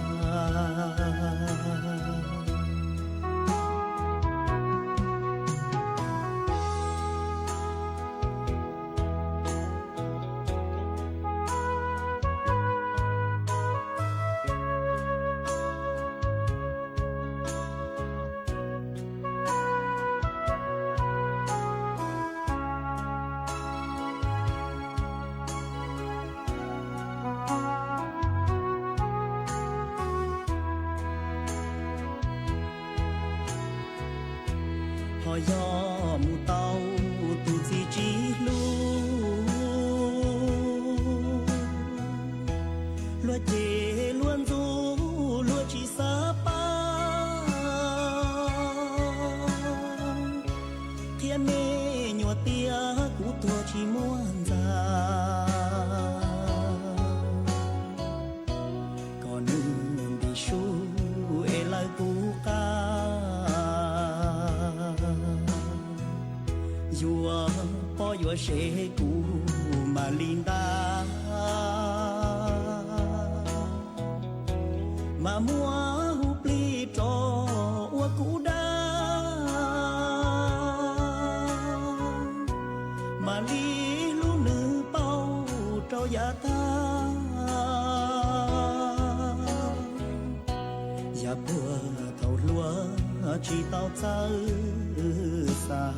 ho yog mus tau tus txiv tsis hlub, luag cem luag ntxub luag tsis xav pab, qhia me nyuam tias kuv tuag tsis muaj ntxa, kom nws ntim su es lawv kuv qab. Yuav pob yuav sev kuv mam li ntag, mas muab hu plig rov ua kuv dag, mam li hlub nws pauj rau yav tag. Yav puag thaum hluas tsis tau txawj xav.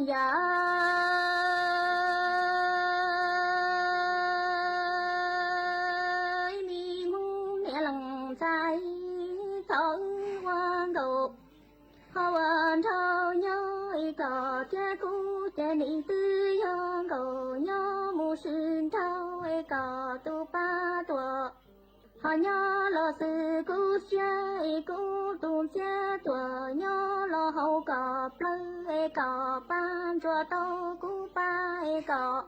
Yog ib me Hmoob niam leej ntxhais txhob ua nkaus, ho ua nraug nyob es kom thiab kuv ces nim twb yog nkaus nyob mus sim nraug es kom tus pab tuam, ho nyob los xwb kuv siab es kuv tus ntxhiab tuam, nyob los haus kom plawv es kom pab ntsuas tau kuv pab es kom,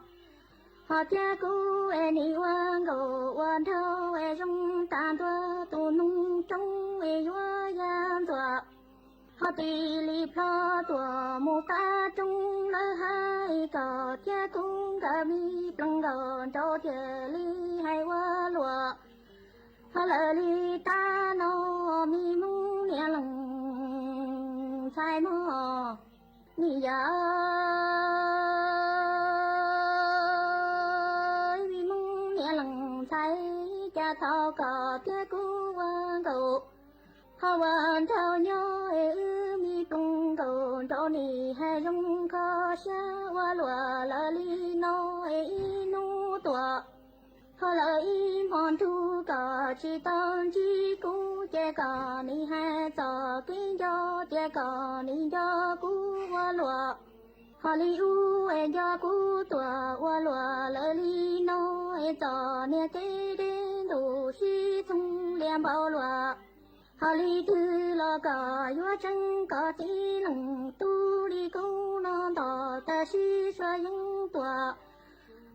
ho thiab kuv es nim ua nkaus ua nraug es zoo tas ntua tus noog roob es yuav ya ntxuam, ho tis li plho tuam mus qab roob lawv hais kom thiab kuv nkawd me plees nkaus nraug tiag li hais ua luam, ho lawv li tab no me Hmoob niam leej ntxhais mog, nim yog me Hmoob niam leej ntxhais cas txhob kom thiab kuv ua nkaus, ho ua nraug nyob es wb me plees nkaus nraug nim hais zoo kho siab ua luam lawv li no es ib hnub tuam, ho lawv ib hmo nrug kom tsis tau ntsib kuv ces kom nim hais txog kev nco ces kom nim nco kuv ua luam, ho li ub es nco kuv tuam ua luam lawv li no es txom nyem kev deb ntuj sib txoog liam npaum luam, ho li twg los kom yuav tseeb kom txiv leej tub li kuv no nto tas sib sua yeeb tuam,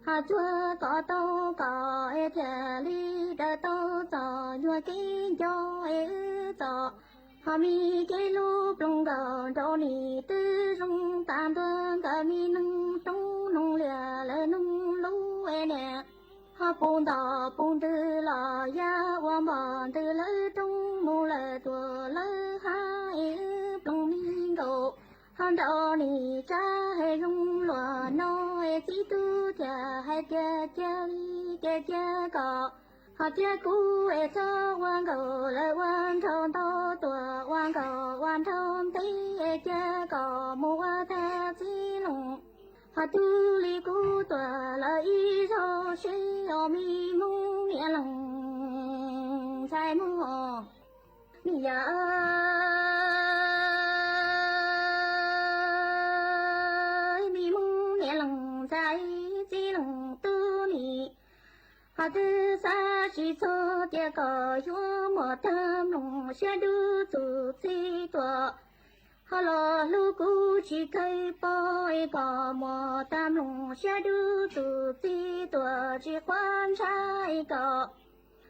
ho tsuag kom tau kom es thiaj li daws tau txom nyuag kev nco es wb txom, ho me kev hlub plees nkaus nraug nim twb zoo tas ntua nkawd me neeg roob noog liam lawv noog lub es niam, ho puv ntom puv ntws los ya ua npog ntws lawv roob mus lawm tuam lawv hab es wb plees me nkaus, ho nraug nim tsa hais zoo luam no es txiv tub thiaj hais tias cia li ces cia kom, ho thiab kuv es txhob ua nkaus lawv ua nraug ntau tuam ua nkaus ua nraug ntev es cia kom mus ua tag txiv leej, ho tub li kuv tuam lawv ib zaug seb os me Hmoob niam leej ntxhais mog, nim yog me Hmoob niam leej ntxhais txiv leej tub nim, ho twb xav tsis txog tias kom yuav muaj tag nplooj siab dub txuj txij tuam, ho los hlub kuv tsis khawv pob es kom muaj tag nplooj siab dub txuj txij tuam tsis quav ntshav es kom,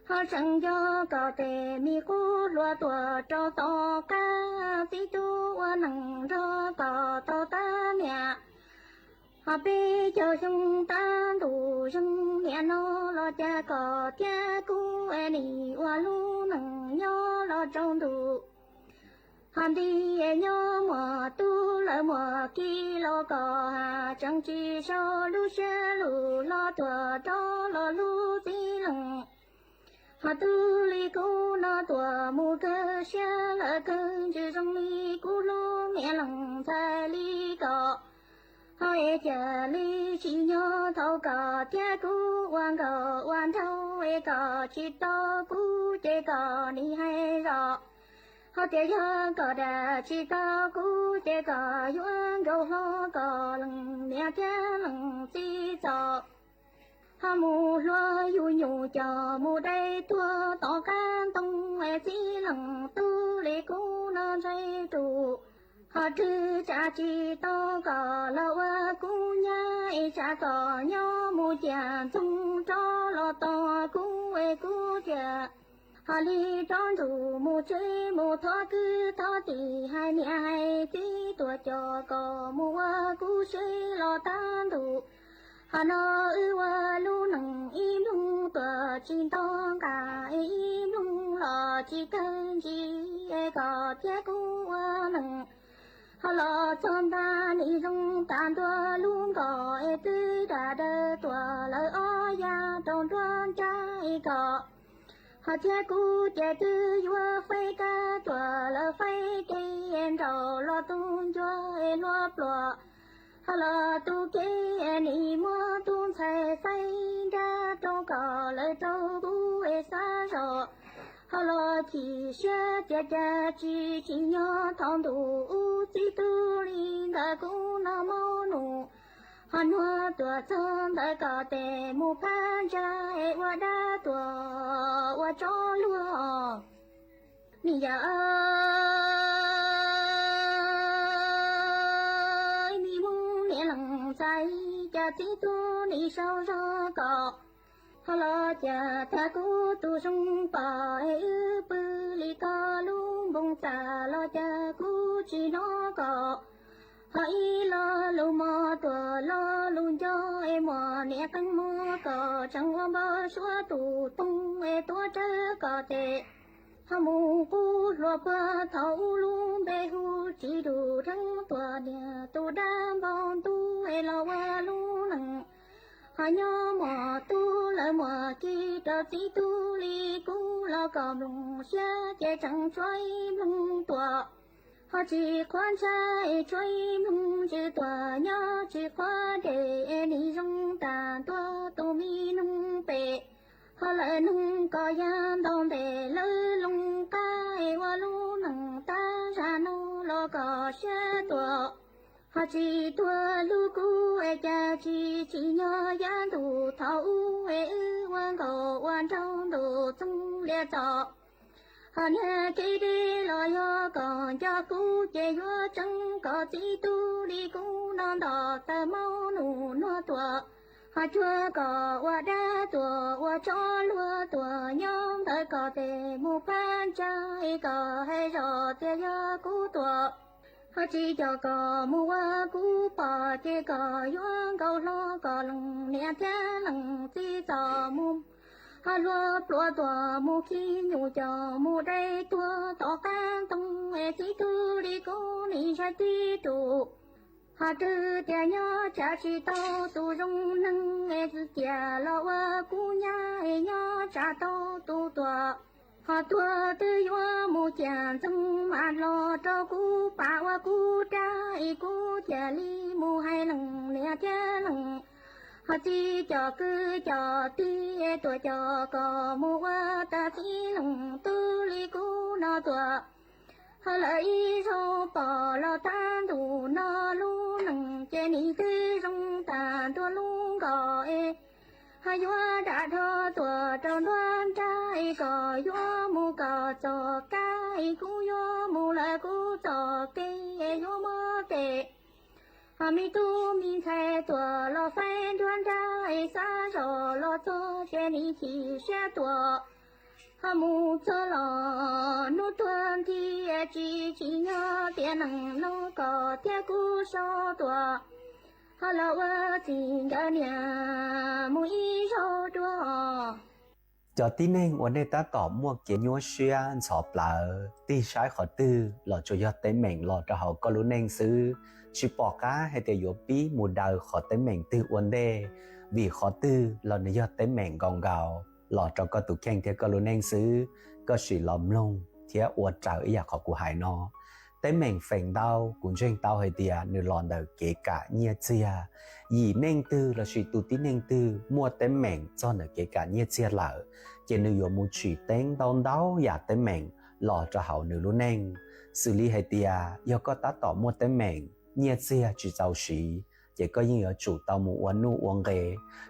ho tseem nco kom tej me qub hluas tuam rau tom qab txiv tub ua neej nrog kom tau tab niam, ho peb caug xyoo tab ntuj zeeg niam no los cas kom thiab kuv es nim ua lub neej nyob los tsaus ntuj, ho nti es nyob muaj tub lawv muaj ki los kom ha tseem tsis sau lub siab lug los tuam rau los lub txiv leej, ho tub li kuv no tuam mus kawg siab lawm kawg ntsis zoo li kuv hlub niam leej ntxhais li kom, ho es cia li tsis nyob thaum kom thiab kuv ua nkaus ua nraug es kom tsis tau kuv ces kom nim hais zoj, ho tias yog kom dag tsis tau kuv ces kom yuav nkaus hlo kom leej niam thiab leej txiv txom, ho mus hluas yug nyuj coj mus dai tuag tom qab ntoo es txiv leej tub li kuv no ntsais tus, ho rwg tsam tsis tau kom los ua kuv nyab es tsam kom nyob mus cia ntxoog rov los tos kuv es kuv thiaj ho li rov nrug mus tsev mus thov kwv thov tij hais niam hais txiv tuaj coj kom mus ua kuv seb los tag ntuj, ho no wb ua lub neej ib nploog tuaj tsis nto nqa, ib nploog los tsis kawg ntsis es kom thiab kuv ua neej, ho los txog ntag nim zoo tas ntua lub nkoj es twb dag daws tuaj lawv ob yag rau nruab nrab es kom, ho thiab kuv ces twb yuav faib kab tuaj lawv faib kev es nraum los tus ncua es hlua pluam, Ho los tus kev nim muab tus ntxhais xaiv nrab rooj kom lawv rau kuv es xav zog. Ho los chim siab tias cas tsis tsim nyog thaum ntuj ub txib tub li ntawd kuv noj maub num. Ho nuag tuaj txog ntawd kom tes mus phab ntsa es ua dab tuaj ua tsov luag. Niam yawm, me muj niam leej ntxhais, cas txib tub nim sau zog kom. Ho los cas tag kuv tus zoo pom es wb pw li koj lub npoo txaj los cas kuv tsis hnov kom. Ho ib lo lus mos tuaj lo lus nco es muaj niam qee mos kom tseem ua npau suav tus toog es tuav rawv kom tes. Ho mus qub hluas puag thaum ub lub npe hu tsis dub dheev tuaj niam tus dab npau ntuj es los ua lub neej. Ho nyob muaj tub lawv muaj kiv rau txib tub li kuv los kom mloog siab ces tseem tshuav ib mloog tuaj. Ho tsis qhuav ntshai tshuav ib mloog ntsws tuaj nyob tsis qhuav dej es nim zoo tag ntua tus me noog pem. Ho lawv noog kom yag ntaus ntes lawv loo qab es ua lub neej tab zag no los kom siab tuaj. Ho tsis tuag lub kub es cas tsis tsim nyog yav ntuj thaum ub es wb ua nkaus ua nraug ntuj txoog liam txom. Ho niag kev deb los yog kom nco kuv ces yuav tseev kom txib tub li kuv no nto taw maub num nuag tuaj. Ho cuag kom ua dab tuaj ua tsov luag tuaj nyob ntawd kom tes mus phab ntsa es kom hais zog tias yog kuv tuaj. Ho tsis coj kom mus ua kuv pog ces kom yuav nkaus hlo kom leej niam thiab leej txiv txom mus. Ho luag pluav tuaj mus khi nyuj coj mus dai tuag tom qab ntoo es txib tub li kuv nim ntshai tib tug. Ho twb tias nyob tsam tsis tau tus zoo neeg es cia los ua kuv nyab es nyob tsam tau tus tuaj. Ho tuag twb yuav mus ciam ntxeev mas los rau kuv pab ua kuv dab es kuv cia li mus hais leej niam thiab leej. Ho txiv cov kwv cov tij es tuaj coj kom mus ua tag txib leej tub li kuv no tuaj. Ho lawv ib zaug pom los tag ntuj no lub neej ces nim twb zoo tag ntua lub nkoj es. Ho yuav dam dho tuaj rau nruab nrab es kom yuav mus kom txoj kab es kuv yuav mus lawm kuv txoj kev es yuav muab tes. Ho me tub me ntxhais tuaj los faib nruab nrab es xav zog los txog ces nim chim siab tuaj. Ho mus txog los hnub tuag nthi tsis tsim nyog tiam neej no kom thiab kuv so tuaj. Ho los ua txij nkawm niam mus ib zaug dua. Cov tib neeg uas nej tab tom muaj kev nyuaj siab ntxhov plawv tig saib qhov twg los tsuas yog teeb meem los rau hauv koj lub neej xwb, tsis pom qab hais tias yuav pib mus daws qhov teeb meem twg ua ntej, vim qhov twg los nws yog teeb meem nkaus nkaus los rau koj tus kheej thiab koj lub neej xwb. Koj sim los mloog thiab ua raws ib yam qhov kuv hais no. Teeb meem feem ntau kuv ntseeg tau hais tias nws los ntawm kev kam nyiaj txiag. Yim neej twg lossis tus tib neeg twg muaj teeb meem txog ntawm kev kam nyiaj txiag lawm, ces nws yuav mus tsim teeb ntau ntau yam teeb meem los rau hauv nws lub neej. Xws li hais tias yog koj tab tom muaj teeb meem nyiaj txiag tsis txaus siv, ces koj yeej yuav tsum tau mus ua nuj ua nqe.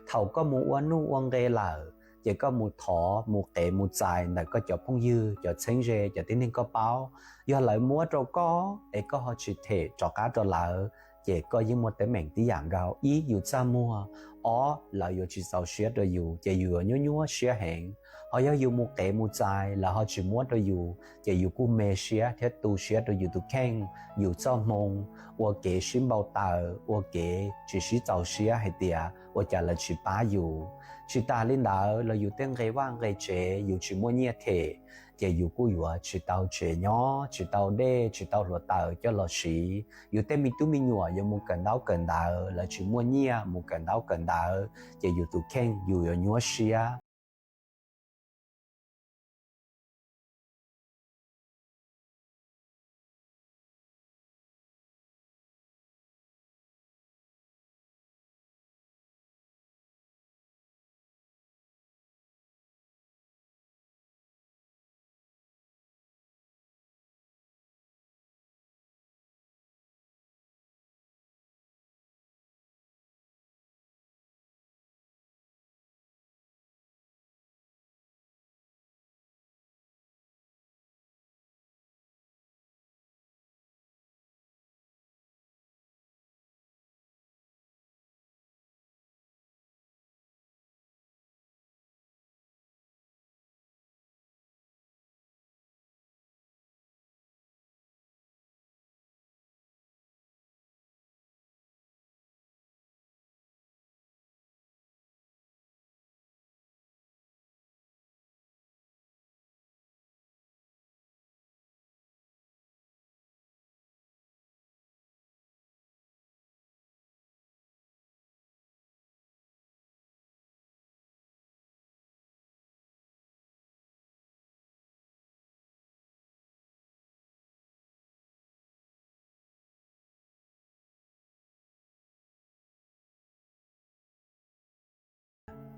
Thaum koj mus ua nuj ua nqe lawm, ces koj mus thov mus qev mus txais ntawm koj cov phooj ywg, cov txheeb ze, cov tib neeg koj paub. Yog lawv muab rau koj es koj ho tsis them rov qab rau lawv, ces koj yeej muaj teeb meem tib yam nkaus. Ib, yus txaj muag. Ob, lawv yuav tsis txaus siab rau yus, ces yus yuav nyuaj nyuaj siab heev. Ho yog yus mus qev mus txais lawv ho tsis muab rau yus, ces yus kuj me siab thiab tu siab rau yus tus kheej, yus txoj hmoo, ua kev sib npau taws, ua kev tsis sib txaus siab hais tias ua cas lawv tsis pab yus. Tsis tas li ntawd los yus tej nqe vaj nqe tsev yus tsis muaj nyiaj them, ces yus kuj yuav tsis tau tsev nyob, tsis tau dej, tsis tau hluav taws coj los siv. Yus tej me tub me nyuam yuav mus kawm ntaub kawm ntawv, lawv tsis muaj nyiaj mus kawm ntaub kawm ntawv, ces yus tus kheej yus yuav nyuaj siab.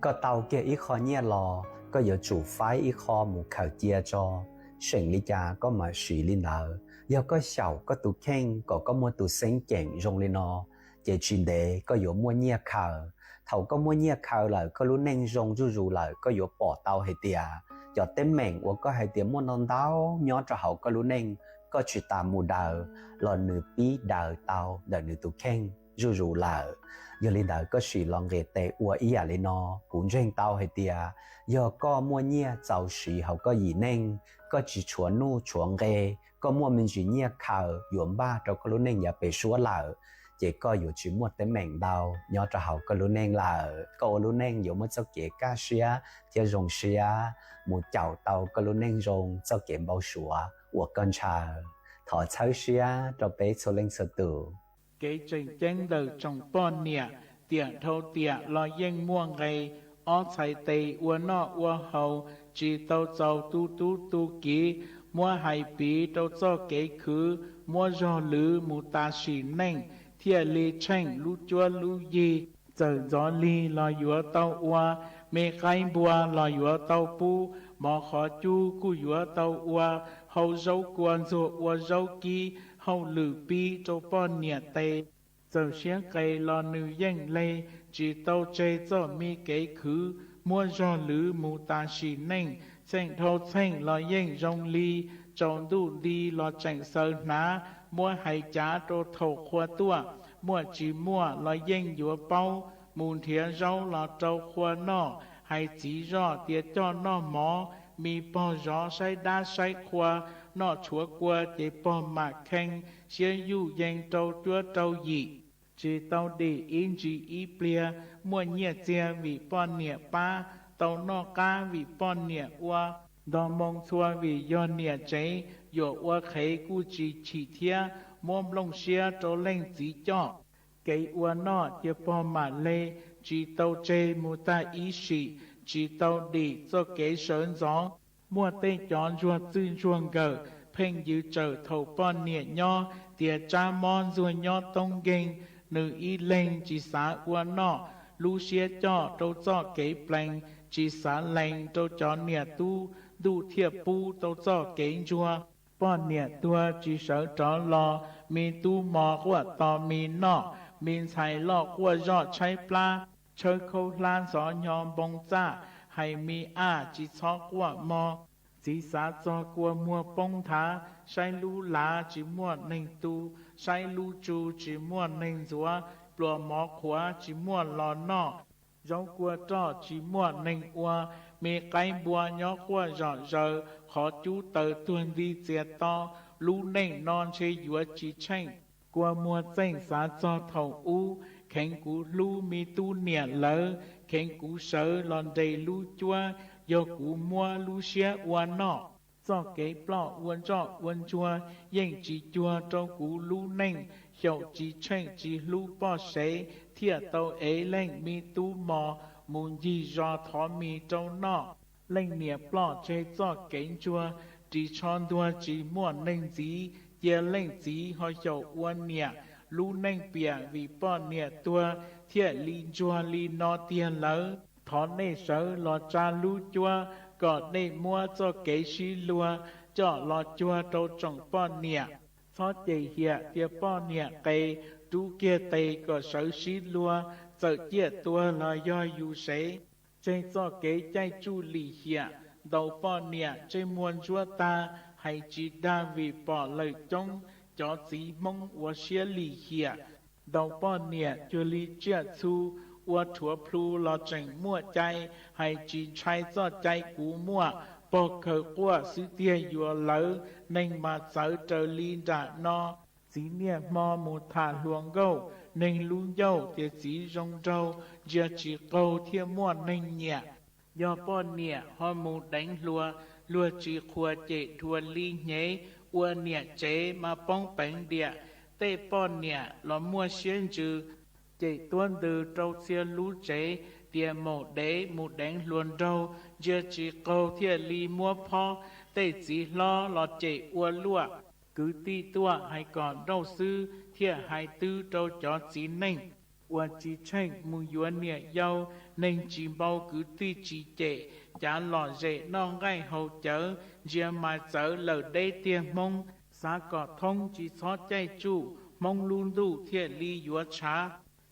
Koj tau kiag ib qho nyiaj los koj yuav tsum faib ib qho mus khaws cia tso, seem li cas koj mam siv li ntawd. Yog koj xyaum koj tus kheej kom koj muaj tus xeeb ceem zoo li no, ces tsis ntev koj yuav muaj nyiaj khaws. Thaum koj muaj nyiaj khaws lawm, koj lub neej zoo zuj zus lawm, koj yuav pom tau hais tias cov teeb meem uas koj hais tias muaj ntau ntau nyob rau hauv koj lub neej, koj tsis tas mus daws los nws pib daws tau ntawm nws tus kheej zuj zus lawm. Yog li ntawd koj sim los nqis tes ua ib yam li no. Kuv ntseeg tau hais tias yog koj muaj nyiaj txaus siv hauv koj yim neej, koj tsis tshuav nuj tshuav nqe, koj muaj me ntsis nyiaj khaws yuav npaj rau koj lub neej yav pem suab lawm, ces koj yuav tsis muaj teeb meem ntau nyob rau hauv koj lub neej lawm. Koj ua lub neej yuav muaj txoj kev kaj siab thiab zoo siab mus caum tau koj lub neej zoo txoj kev npau suav uas koj ntshaw. Thov txhawb siab rau peb txhua leej txhua tus. Kev tseem ceeb ntawm tsoom poj niam, tiam dhau tiam los yeej muaj nqe, ob txhais tes ua noj ua haus, tsis tau txaus tu tub tu kiv, muab hais piv rau txoj kev khwv, muab zog lwv mus tas sim neej, thiaj li tsheej lub cuab lub yig. Txawm ntxov lig los yuav tau ua, me qaib npua los yuav tau pub, mov qhov cub kuj yuav tau ua, hau zaub kua ntxuag ua zaub kib, hauj lwm pib rau poj niam tes. Txawm siab qes los nws yeej le, tsis tau tseg txoj me kev khwv, muab zog lwv mus tas sim neej, txheej dhau txheej los yeej zoo li, tsaus ntuj nti los tseem xaws hnav, muab hais cav rau thaum qhua tuaj, muaj tsis muaj los yeej yuav paub, mus nrhiav zaub los rau qhua noj, hais txiv zoj tias coj noj mov, me pog zov saib dab saib qhua, noj tshuav kua ces pog mam kheej, siab yuj yees rau cuab rau yim. Tsis tau dim ib ntsis ib pliag, muaj nyiaj txiag vim poj niam pab, tau noj qab vim poj niam ua, nto moo txhua vim yog niam tsev, yuam ua qhev kuj tsis chim thiab, muab nplooj siab rau leej txiv coj. Kev ua noj cia pog mam le, tsis tau tseg mus tag ib sim, tsis tau dim txoj kev sawv ntxov. Muaj tej cov ntsuag txwj ntsuag nkawm, pheej yws tsawm thaum poj niam nyob, tias tsab mob ntxuag nyob toob nkeeg, nws ib leeg tsis xav ua noj, lub siab coj rau txoj kev plees, tsis xav lees rau cov niam tub, ntuj thiaj pub tau txoj kev ntsuag. Poj niam tuag tsis sawv rov los, me tub mos quaj tos me noj, me ntxhais loj quaj zoj tshaib plab, tshawb khaub hlab ntxhov nyo npoo txaj, hais me aj tsis txhob quaj mog. Txiv xav txog kua muag poob nthav, saib lub lav tsis muaj neeg tu, saib lub tsu tsis muaj neeg ntxuav, pluas mov qhuav tsis muaj los noj, zaub kua roj tsis muaj neeg ua, me qaib npua nyob quaj zom zaws, qhov cub taws tuag nti txias to, lub neej no ntshe yuav tsis tsheej. Kua muag txeej xav txog thaum ub, kheev kuv hlub me tub niam lawv, kheev kuv sawv los nres lub cuab, yog kuv muab lub siab ua noj. Txoj kev ploj ua ntsoj ua ntsuag yeej tsis cuag rau kuv lub neej, xyaum tsis tsheej tsis hlub poj sev, thiaj tau ev leej me tub mos mus ncig zos thov mis rau noj. Leej niam ploj tseg txoj kev ntsuag, ris tsho ntuag tsis muaj neeg ntxiv, cia leej txiv ho xyaum ua niam, lub neej piam vim poj niam tuag, thiaj li ntsuag li no tiag lawm. Thov nej sawv los tsa lub cuab, kom nej muab txoj kev sib luag coj los cuag rau tsoom poj niam. Txhob cem hiam tias poj niam qes, rub kiag tes kom sawv sib luag, txawm ciaj tuag los yog yus sev. Tseg txoj kev caij tsuj lim hiam, ntaus poj niam ntsej muag ntsuab tag, hais tsis dag vim pom lawm coob, cov txiv Hmoob ua siab lim hiam. Ntaus poj niam cuag li tsiaj txhu, ua rhuav plhu los tseem muaj cai, hais tsis ntshai txoj cai kuv muaj, pog khaws quaj xwb tiag yuav lawv, neeg mas txawv raws li nram no. Txiv niaj hmo mus tham hluas nkauj, neeg lub ncauj tias txiv zoo nraug, ntsia tsis qaug thiaj muaj neeg nyiam. Yog poj niam ho mus deev hluas, luag tsis qhuas cem dhuas li hnyev, ua niam tsev mas poob peev diam. Tej poj niam los muaj siab ntsws, cem tuab ntws rau txhia lub tsev, tias maum dev mus deev hluas nraug, ntsia tsis qaug thiaj li muab phob. Tej txiv hlob los cem ua luaj, kwv tij tuaj hais kom nrauj xwb thiaj hais twb rau cov txiv neej. uas tsis tsheej mus yuav niam yau, neeg tsis npau kwv tij tsis cem, cav lom zem noj nqaij haus cawv, ntsia mas txawv lawm deb tiag Hmoob. Xav kom thoob tsis txhob caij tsuj, Hmoob lub ntuj thiaj li yuav tshav.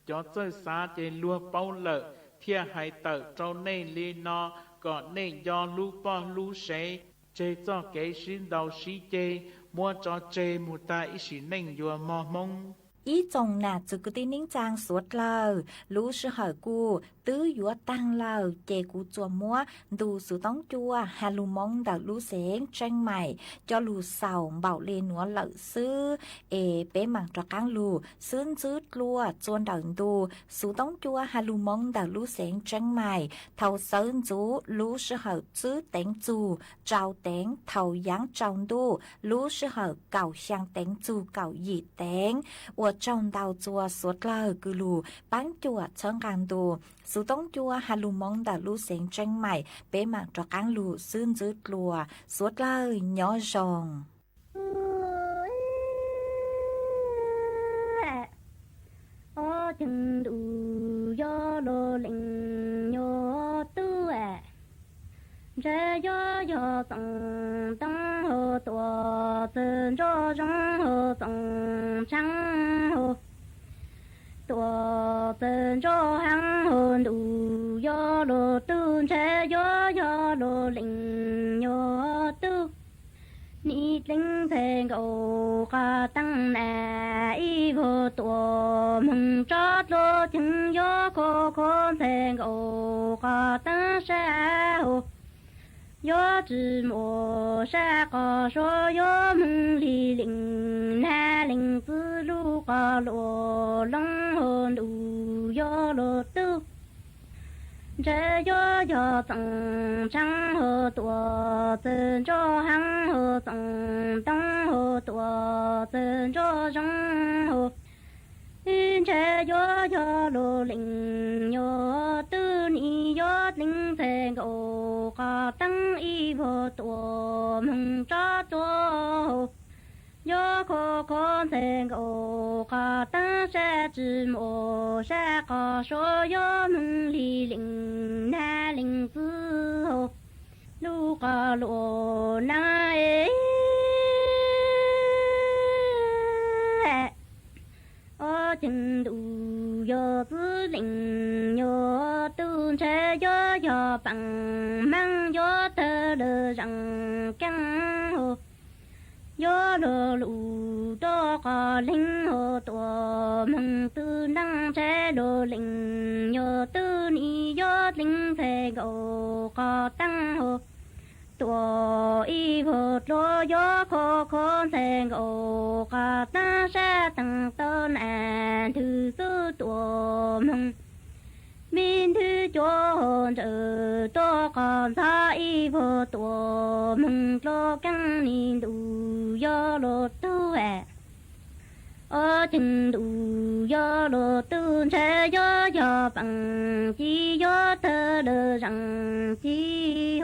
Cov txawj xav ces luag paub lawm, thiaj hais tawm rau nej li no, kom nej nco hlub poj hlub sev, tseg txoj kev sib ntaus sib ceg, muab tso tseg mus tag ib sim neej yuav mog Hmoob. Ib tsoom nam txwv kwv tij neej tsaa suav dlawg, lub sij hawm kuj twb yuav taag lawm, ces kuv tsuas muab ntu Xuv Toob Cua has lug Hmoob ntawm lub xeev Tseeb Maim coj lug xaus npaum li nuav lawm xwb. Es peb maam rov qaab lug xub ntswb dlua txua ntawm ntu Xuv Toob Cua has lug Hmoob ntawm lub xeev Tseeb Maim thaum xawv ntxuv lub sij hawm tsib teev txug rau teev thaum yaav tsaus ntuj lub sij hawm kaum xyaa teev txug kaum yim teev. Ua tsaug ntau txua suav dlawg kws lug paab cuam txhawb nqaa ntu Xuv Toob Cua has lug Hmoob ntawm lub xeev Tseeb Maim. Peb maam rov qaab lug xub ntswb dlua, suav dlawg nyob zoo. Ob ceev ntuj yog lug leej nyuas tub, ntshe yuav yog Txoov Toob hab Tuam Txwg Nraug Zoov hab Txoov Tshaab hab Tuam Txwg Nraug Heev hab ntuj yog lug tub, ntshe yuav yog lug leej nyuas tub. Nim dleev ntxhais nkaus qhov taab na, ib vuag tuam moog tso dlua ceev, yuav khov kho ntxhais nkaus qhov taab sab hab, yuav tsi muaj sab qhov suav, yuav moog li leej nab leej txwv lub qhov luam loo hab ntuj yog lug tub. Ntshe yuav yog Txoov Tshaab hab Tuam Txwg Nraug Heev hab Txoov Toob hab Tuam Txwg Nraug Zoov hab, ntshe yuav yog lug leej nyuas tub. Nim yuav dleev ntxhais nkaus qhov taab, ib vuag tuam moog tso dlua hab, yuav khov kho ntxhais nkaus qhov taab sab, tsi muaj sab qhov suav, yuav moog li leej nab leej txwv hab lub qhov luam na. Ob ceev ntuj yog txwv leej nyuas tub, ntshe yuav yog paab hmaab, yuav tawg lug zeeg keeb hab, yuav lug lug rua qhov leeg hab tuam moog tub ntaab, ntshe lug leej nyuas tub. Nim yuav dleev ntxhais nkaus qhov taab hab, tuam ib vuag dlua, yuav khov kho ntxhais nkaus qhov taab, sab taag tau na, nthwv xub tuam moog, me nthwv cua hab ntsawm rua qhov ntxhov, ib vuag tuam moog dlua keeb, nim ntuj yog lug tub. Ob ceev ntuj yog lug tub, ntshe yuav yog paab ci, yuav tawg lug zeeg ci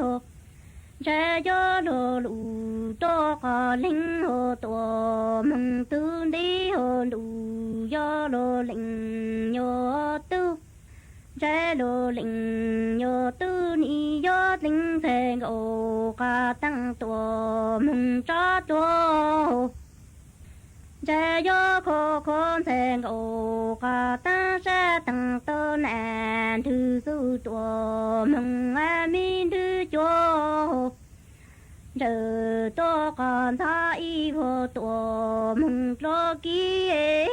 hab, ntshe yuav lug lug rua qhov leeg hab tuam moog tub, ntib hab ntuj yog lug leej nyuas tub. Ntshe lug leej nyuas tub, nim yuav dleev ntxhais nkaus qhov taab, tuam moog tso dlua hab, ntshe yuav khov kho ntxhais nkaus qhov taab, sab taag tau na, nthwv xub tuam moog, me nthwv cua hab ntsawm rua qhov ntxhov, ib vuag tuam moog dlua kiv.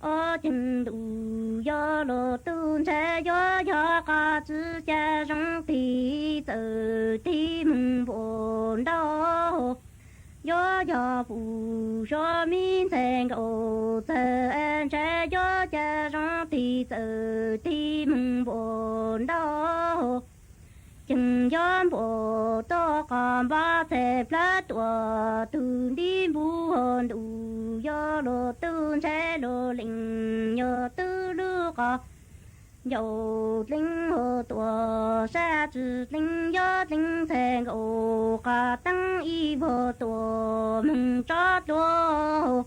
Ob ceev ntuj yog lug tub, ntshe yuav yog qhov tsi ca zoo, tig txawm tig moog npuam nrau hab, yuav yog pum suav me ntxhais nkaus txhais, ntshe yuav ca zoo, tig txawm tig moog npuam nrau hab, ceev yuav npuam rua qhov npab txhais plawg tuam, tug ntib npub hab ntuj yog lug tub, ntshe lug leej nyuas tub lub qhov ncauj dleev hab tuam sab tsi dleev, yuav dleev ntxhais nkaus qhov taab, ib vuag tuam moog tso dlua hab,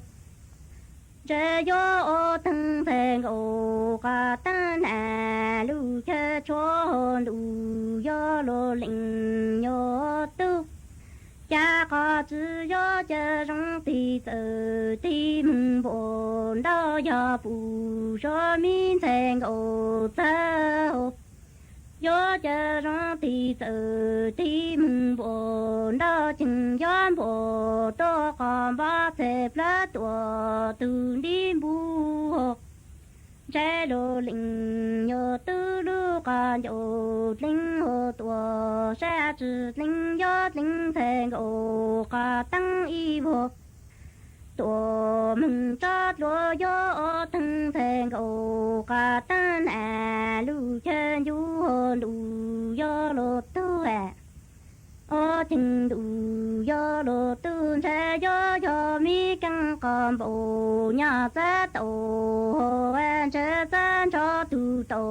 Ntshe yog ob theej ntxhais nkaus qas taab, nam lug chaw tshuab ntuj yog luag leej yog tub. Cas qhov tsis yog cas zoo tig txawm tig moog npaum nrab, yog puj sab me ntxhais nkaus txawj hov. Yog cas zoo tig txawm tig moog npaum nrab, cheem yog npaum tuaj qhov npab txhais plawg tuam tug nrib npub hov. Ntshe luag leej yog tub lub qas ncauj dleeb hov, tuam sab tsi dleeb yog dleeb ntxhais nkaus qas taab ib hov. Tuam moog tsob dluav yog ob theej ntxhais nkaus qas taab, nam lug chaw ncu hov ntuj yog luag tub. Ob cheem ntuj yog luag tub, ntshe yog yog me keeb qas npaum nyaj txab tau hov, ntshe txab nrho tug tau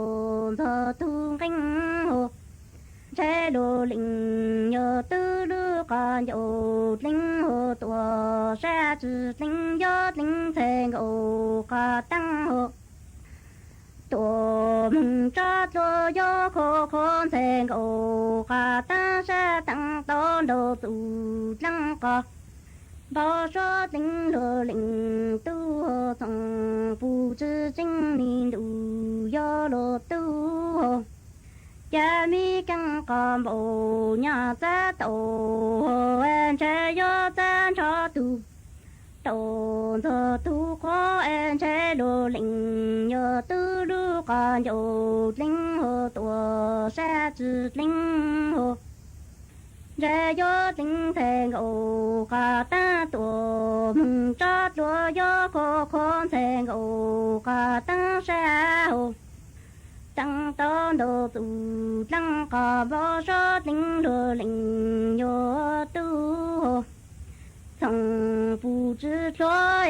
ntxog tug nqeeb hov. Ntshe luag leej yog tub lub qas ncauj dleeb hov, tuam sab tsi dleeb yog dleeb ntxhais nkaus qas taab hov. Tuam moog tsob dluav yog khov khov ntxhais nkaus qas taab, sab taab tau nraug txuj dleeb qas npau suav dleeb luag leej tub hov, txhoov puj tsi tseeb me ntuj yog luag tub hov. Cas me keeb qas npaum nyaj txab tau hov, ntshe yog txab nrho tug tau ntxog tug qhov, ntshe luag leej yog tub lub qas ncauj dleeb hov, tuam sab tsi dleeb hov. Ntshe yog dleeb ntxhais nkaus qas taab, tuam moog tsob dluav yog khov khov ntxhais nkaus qas taab sab hov. Taab tau nraug txuj dleeb qas npau suav dleeb luag leej yog tub hov, txhoov puj tsi dluav.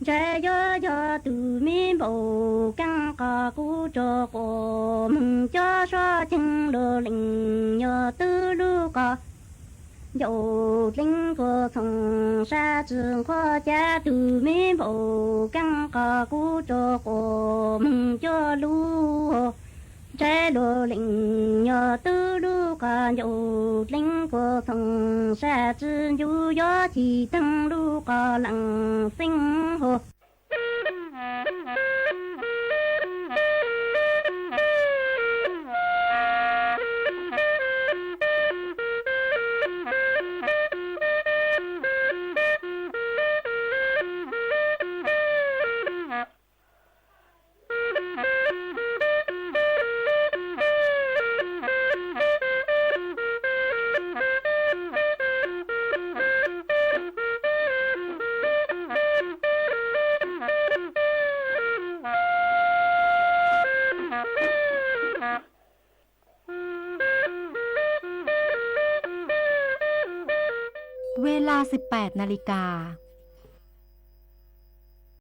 Ntshe yog yog tug me npaum keeb qas kub tso quas moog cov suav cheej, luag leej yog tub lub qas ncauj dleeb kuas txhoov sab tsi nqhuab, cas tug me npaum keeb qas kub tso quas moog cov lub hov. Ntshe luag leej yog tub lub qas ncauj dleeb kuas txhoov sab tsi ncu, yog chim theej lub qas leej xeeb hov. Ves las siv pais na li kas,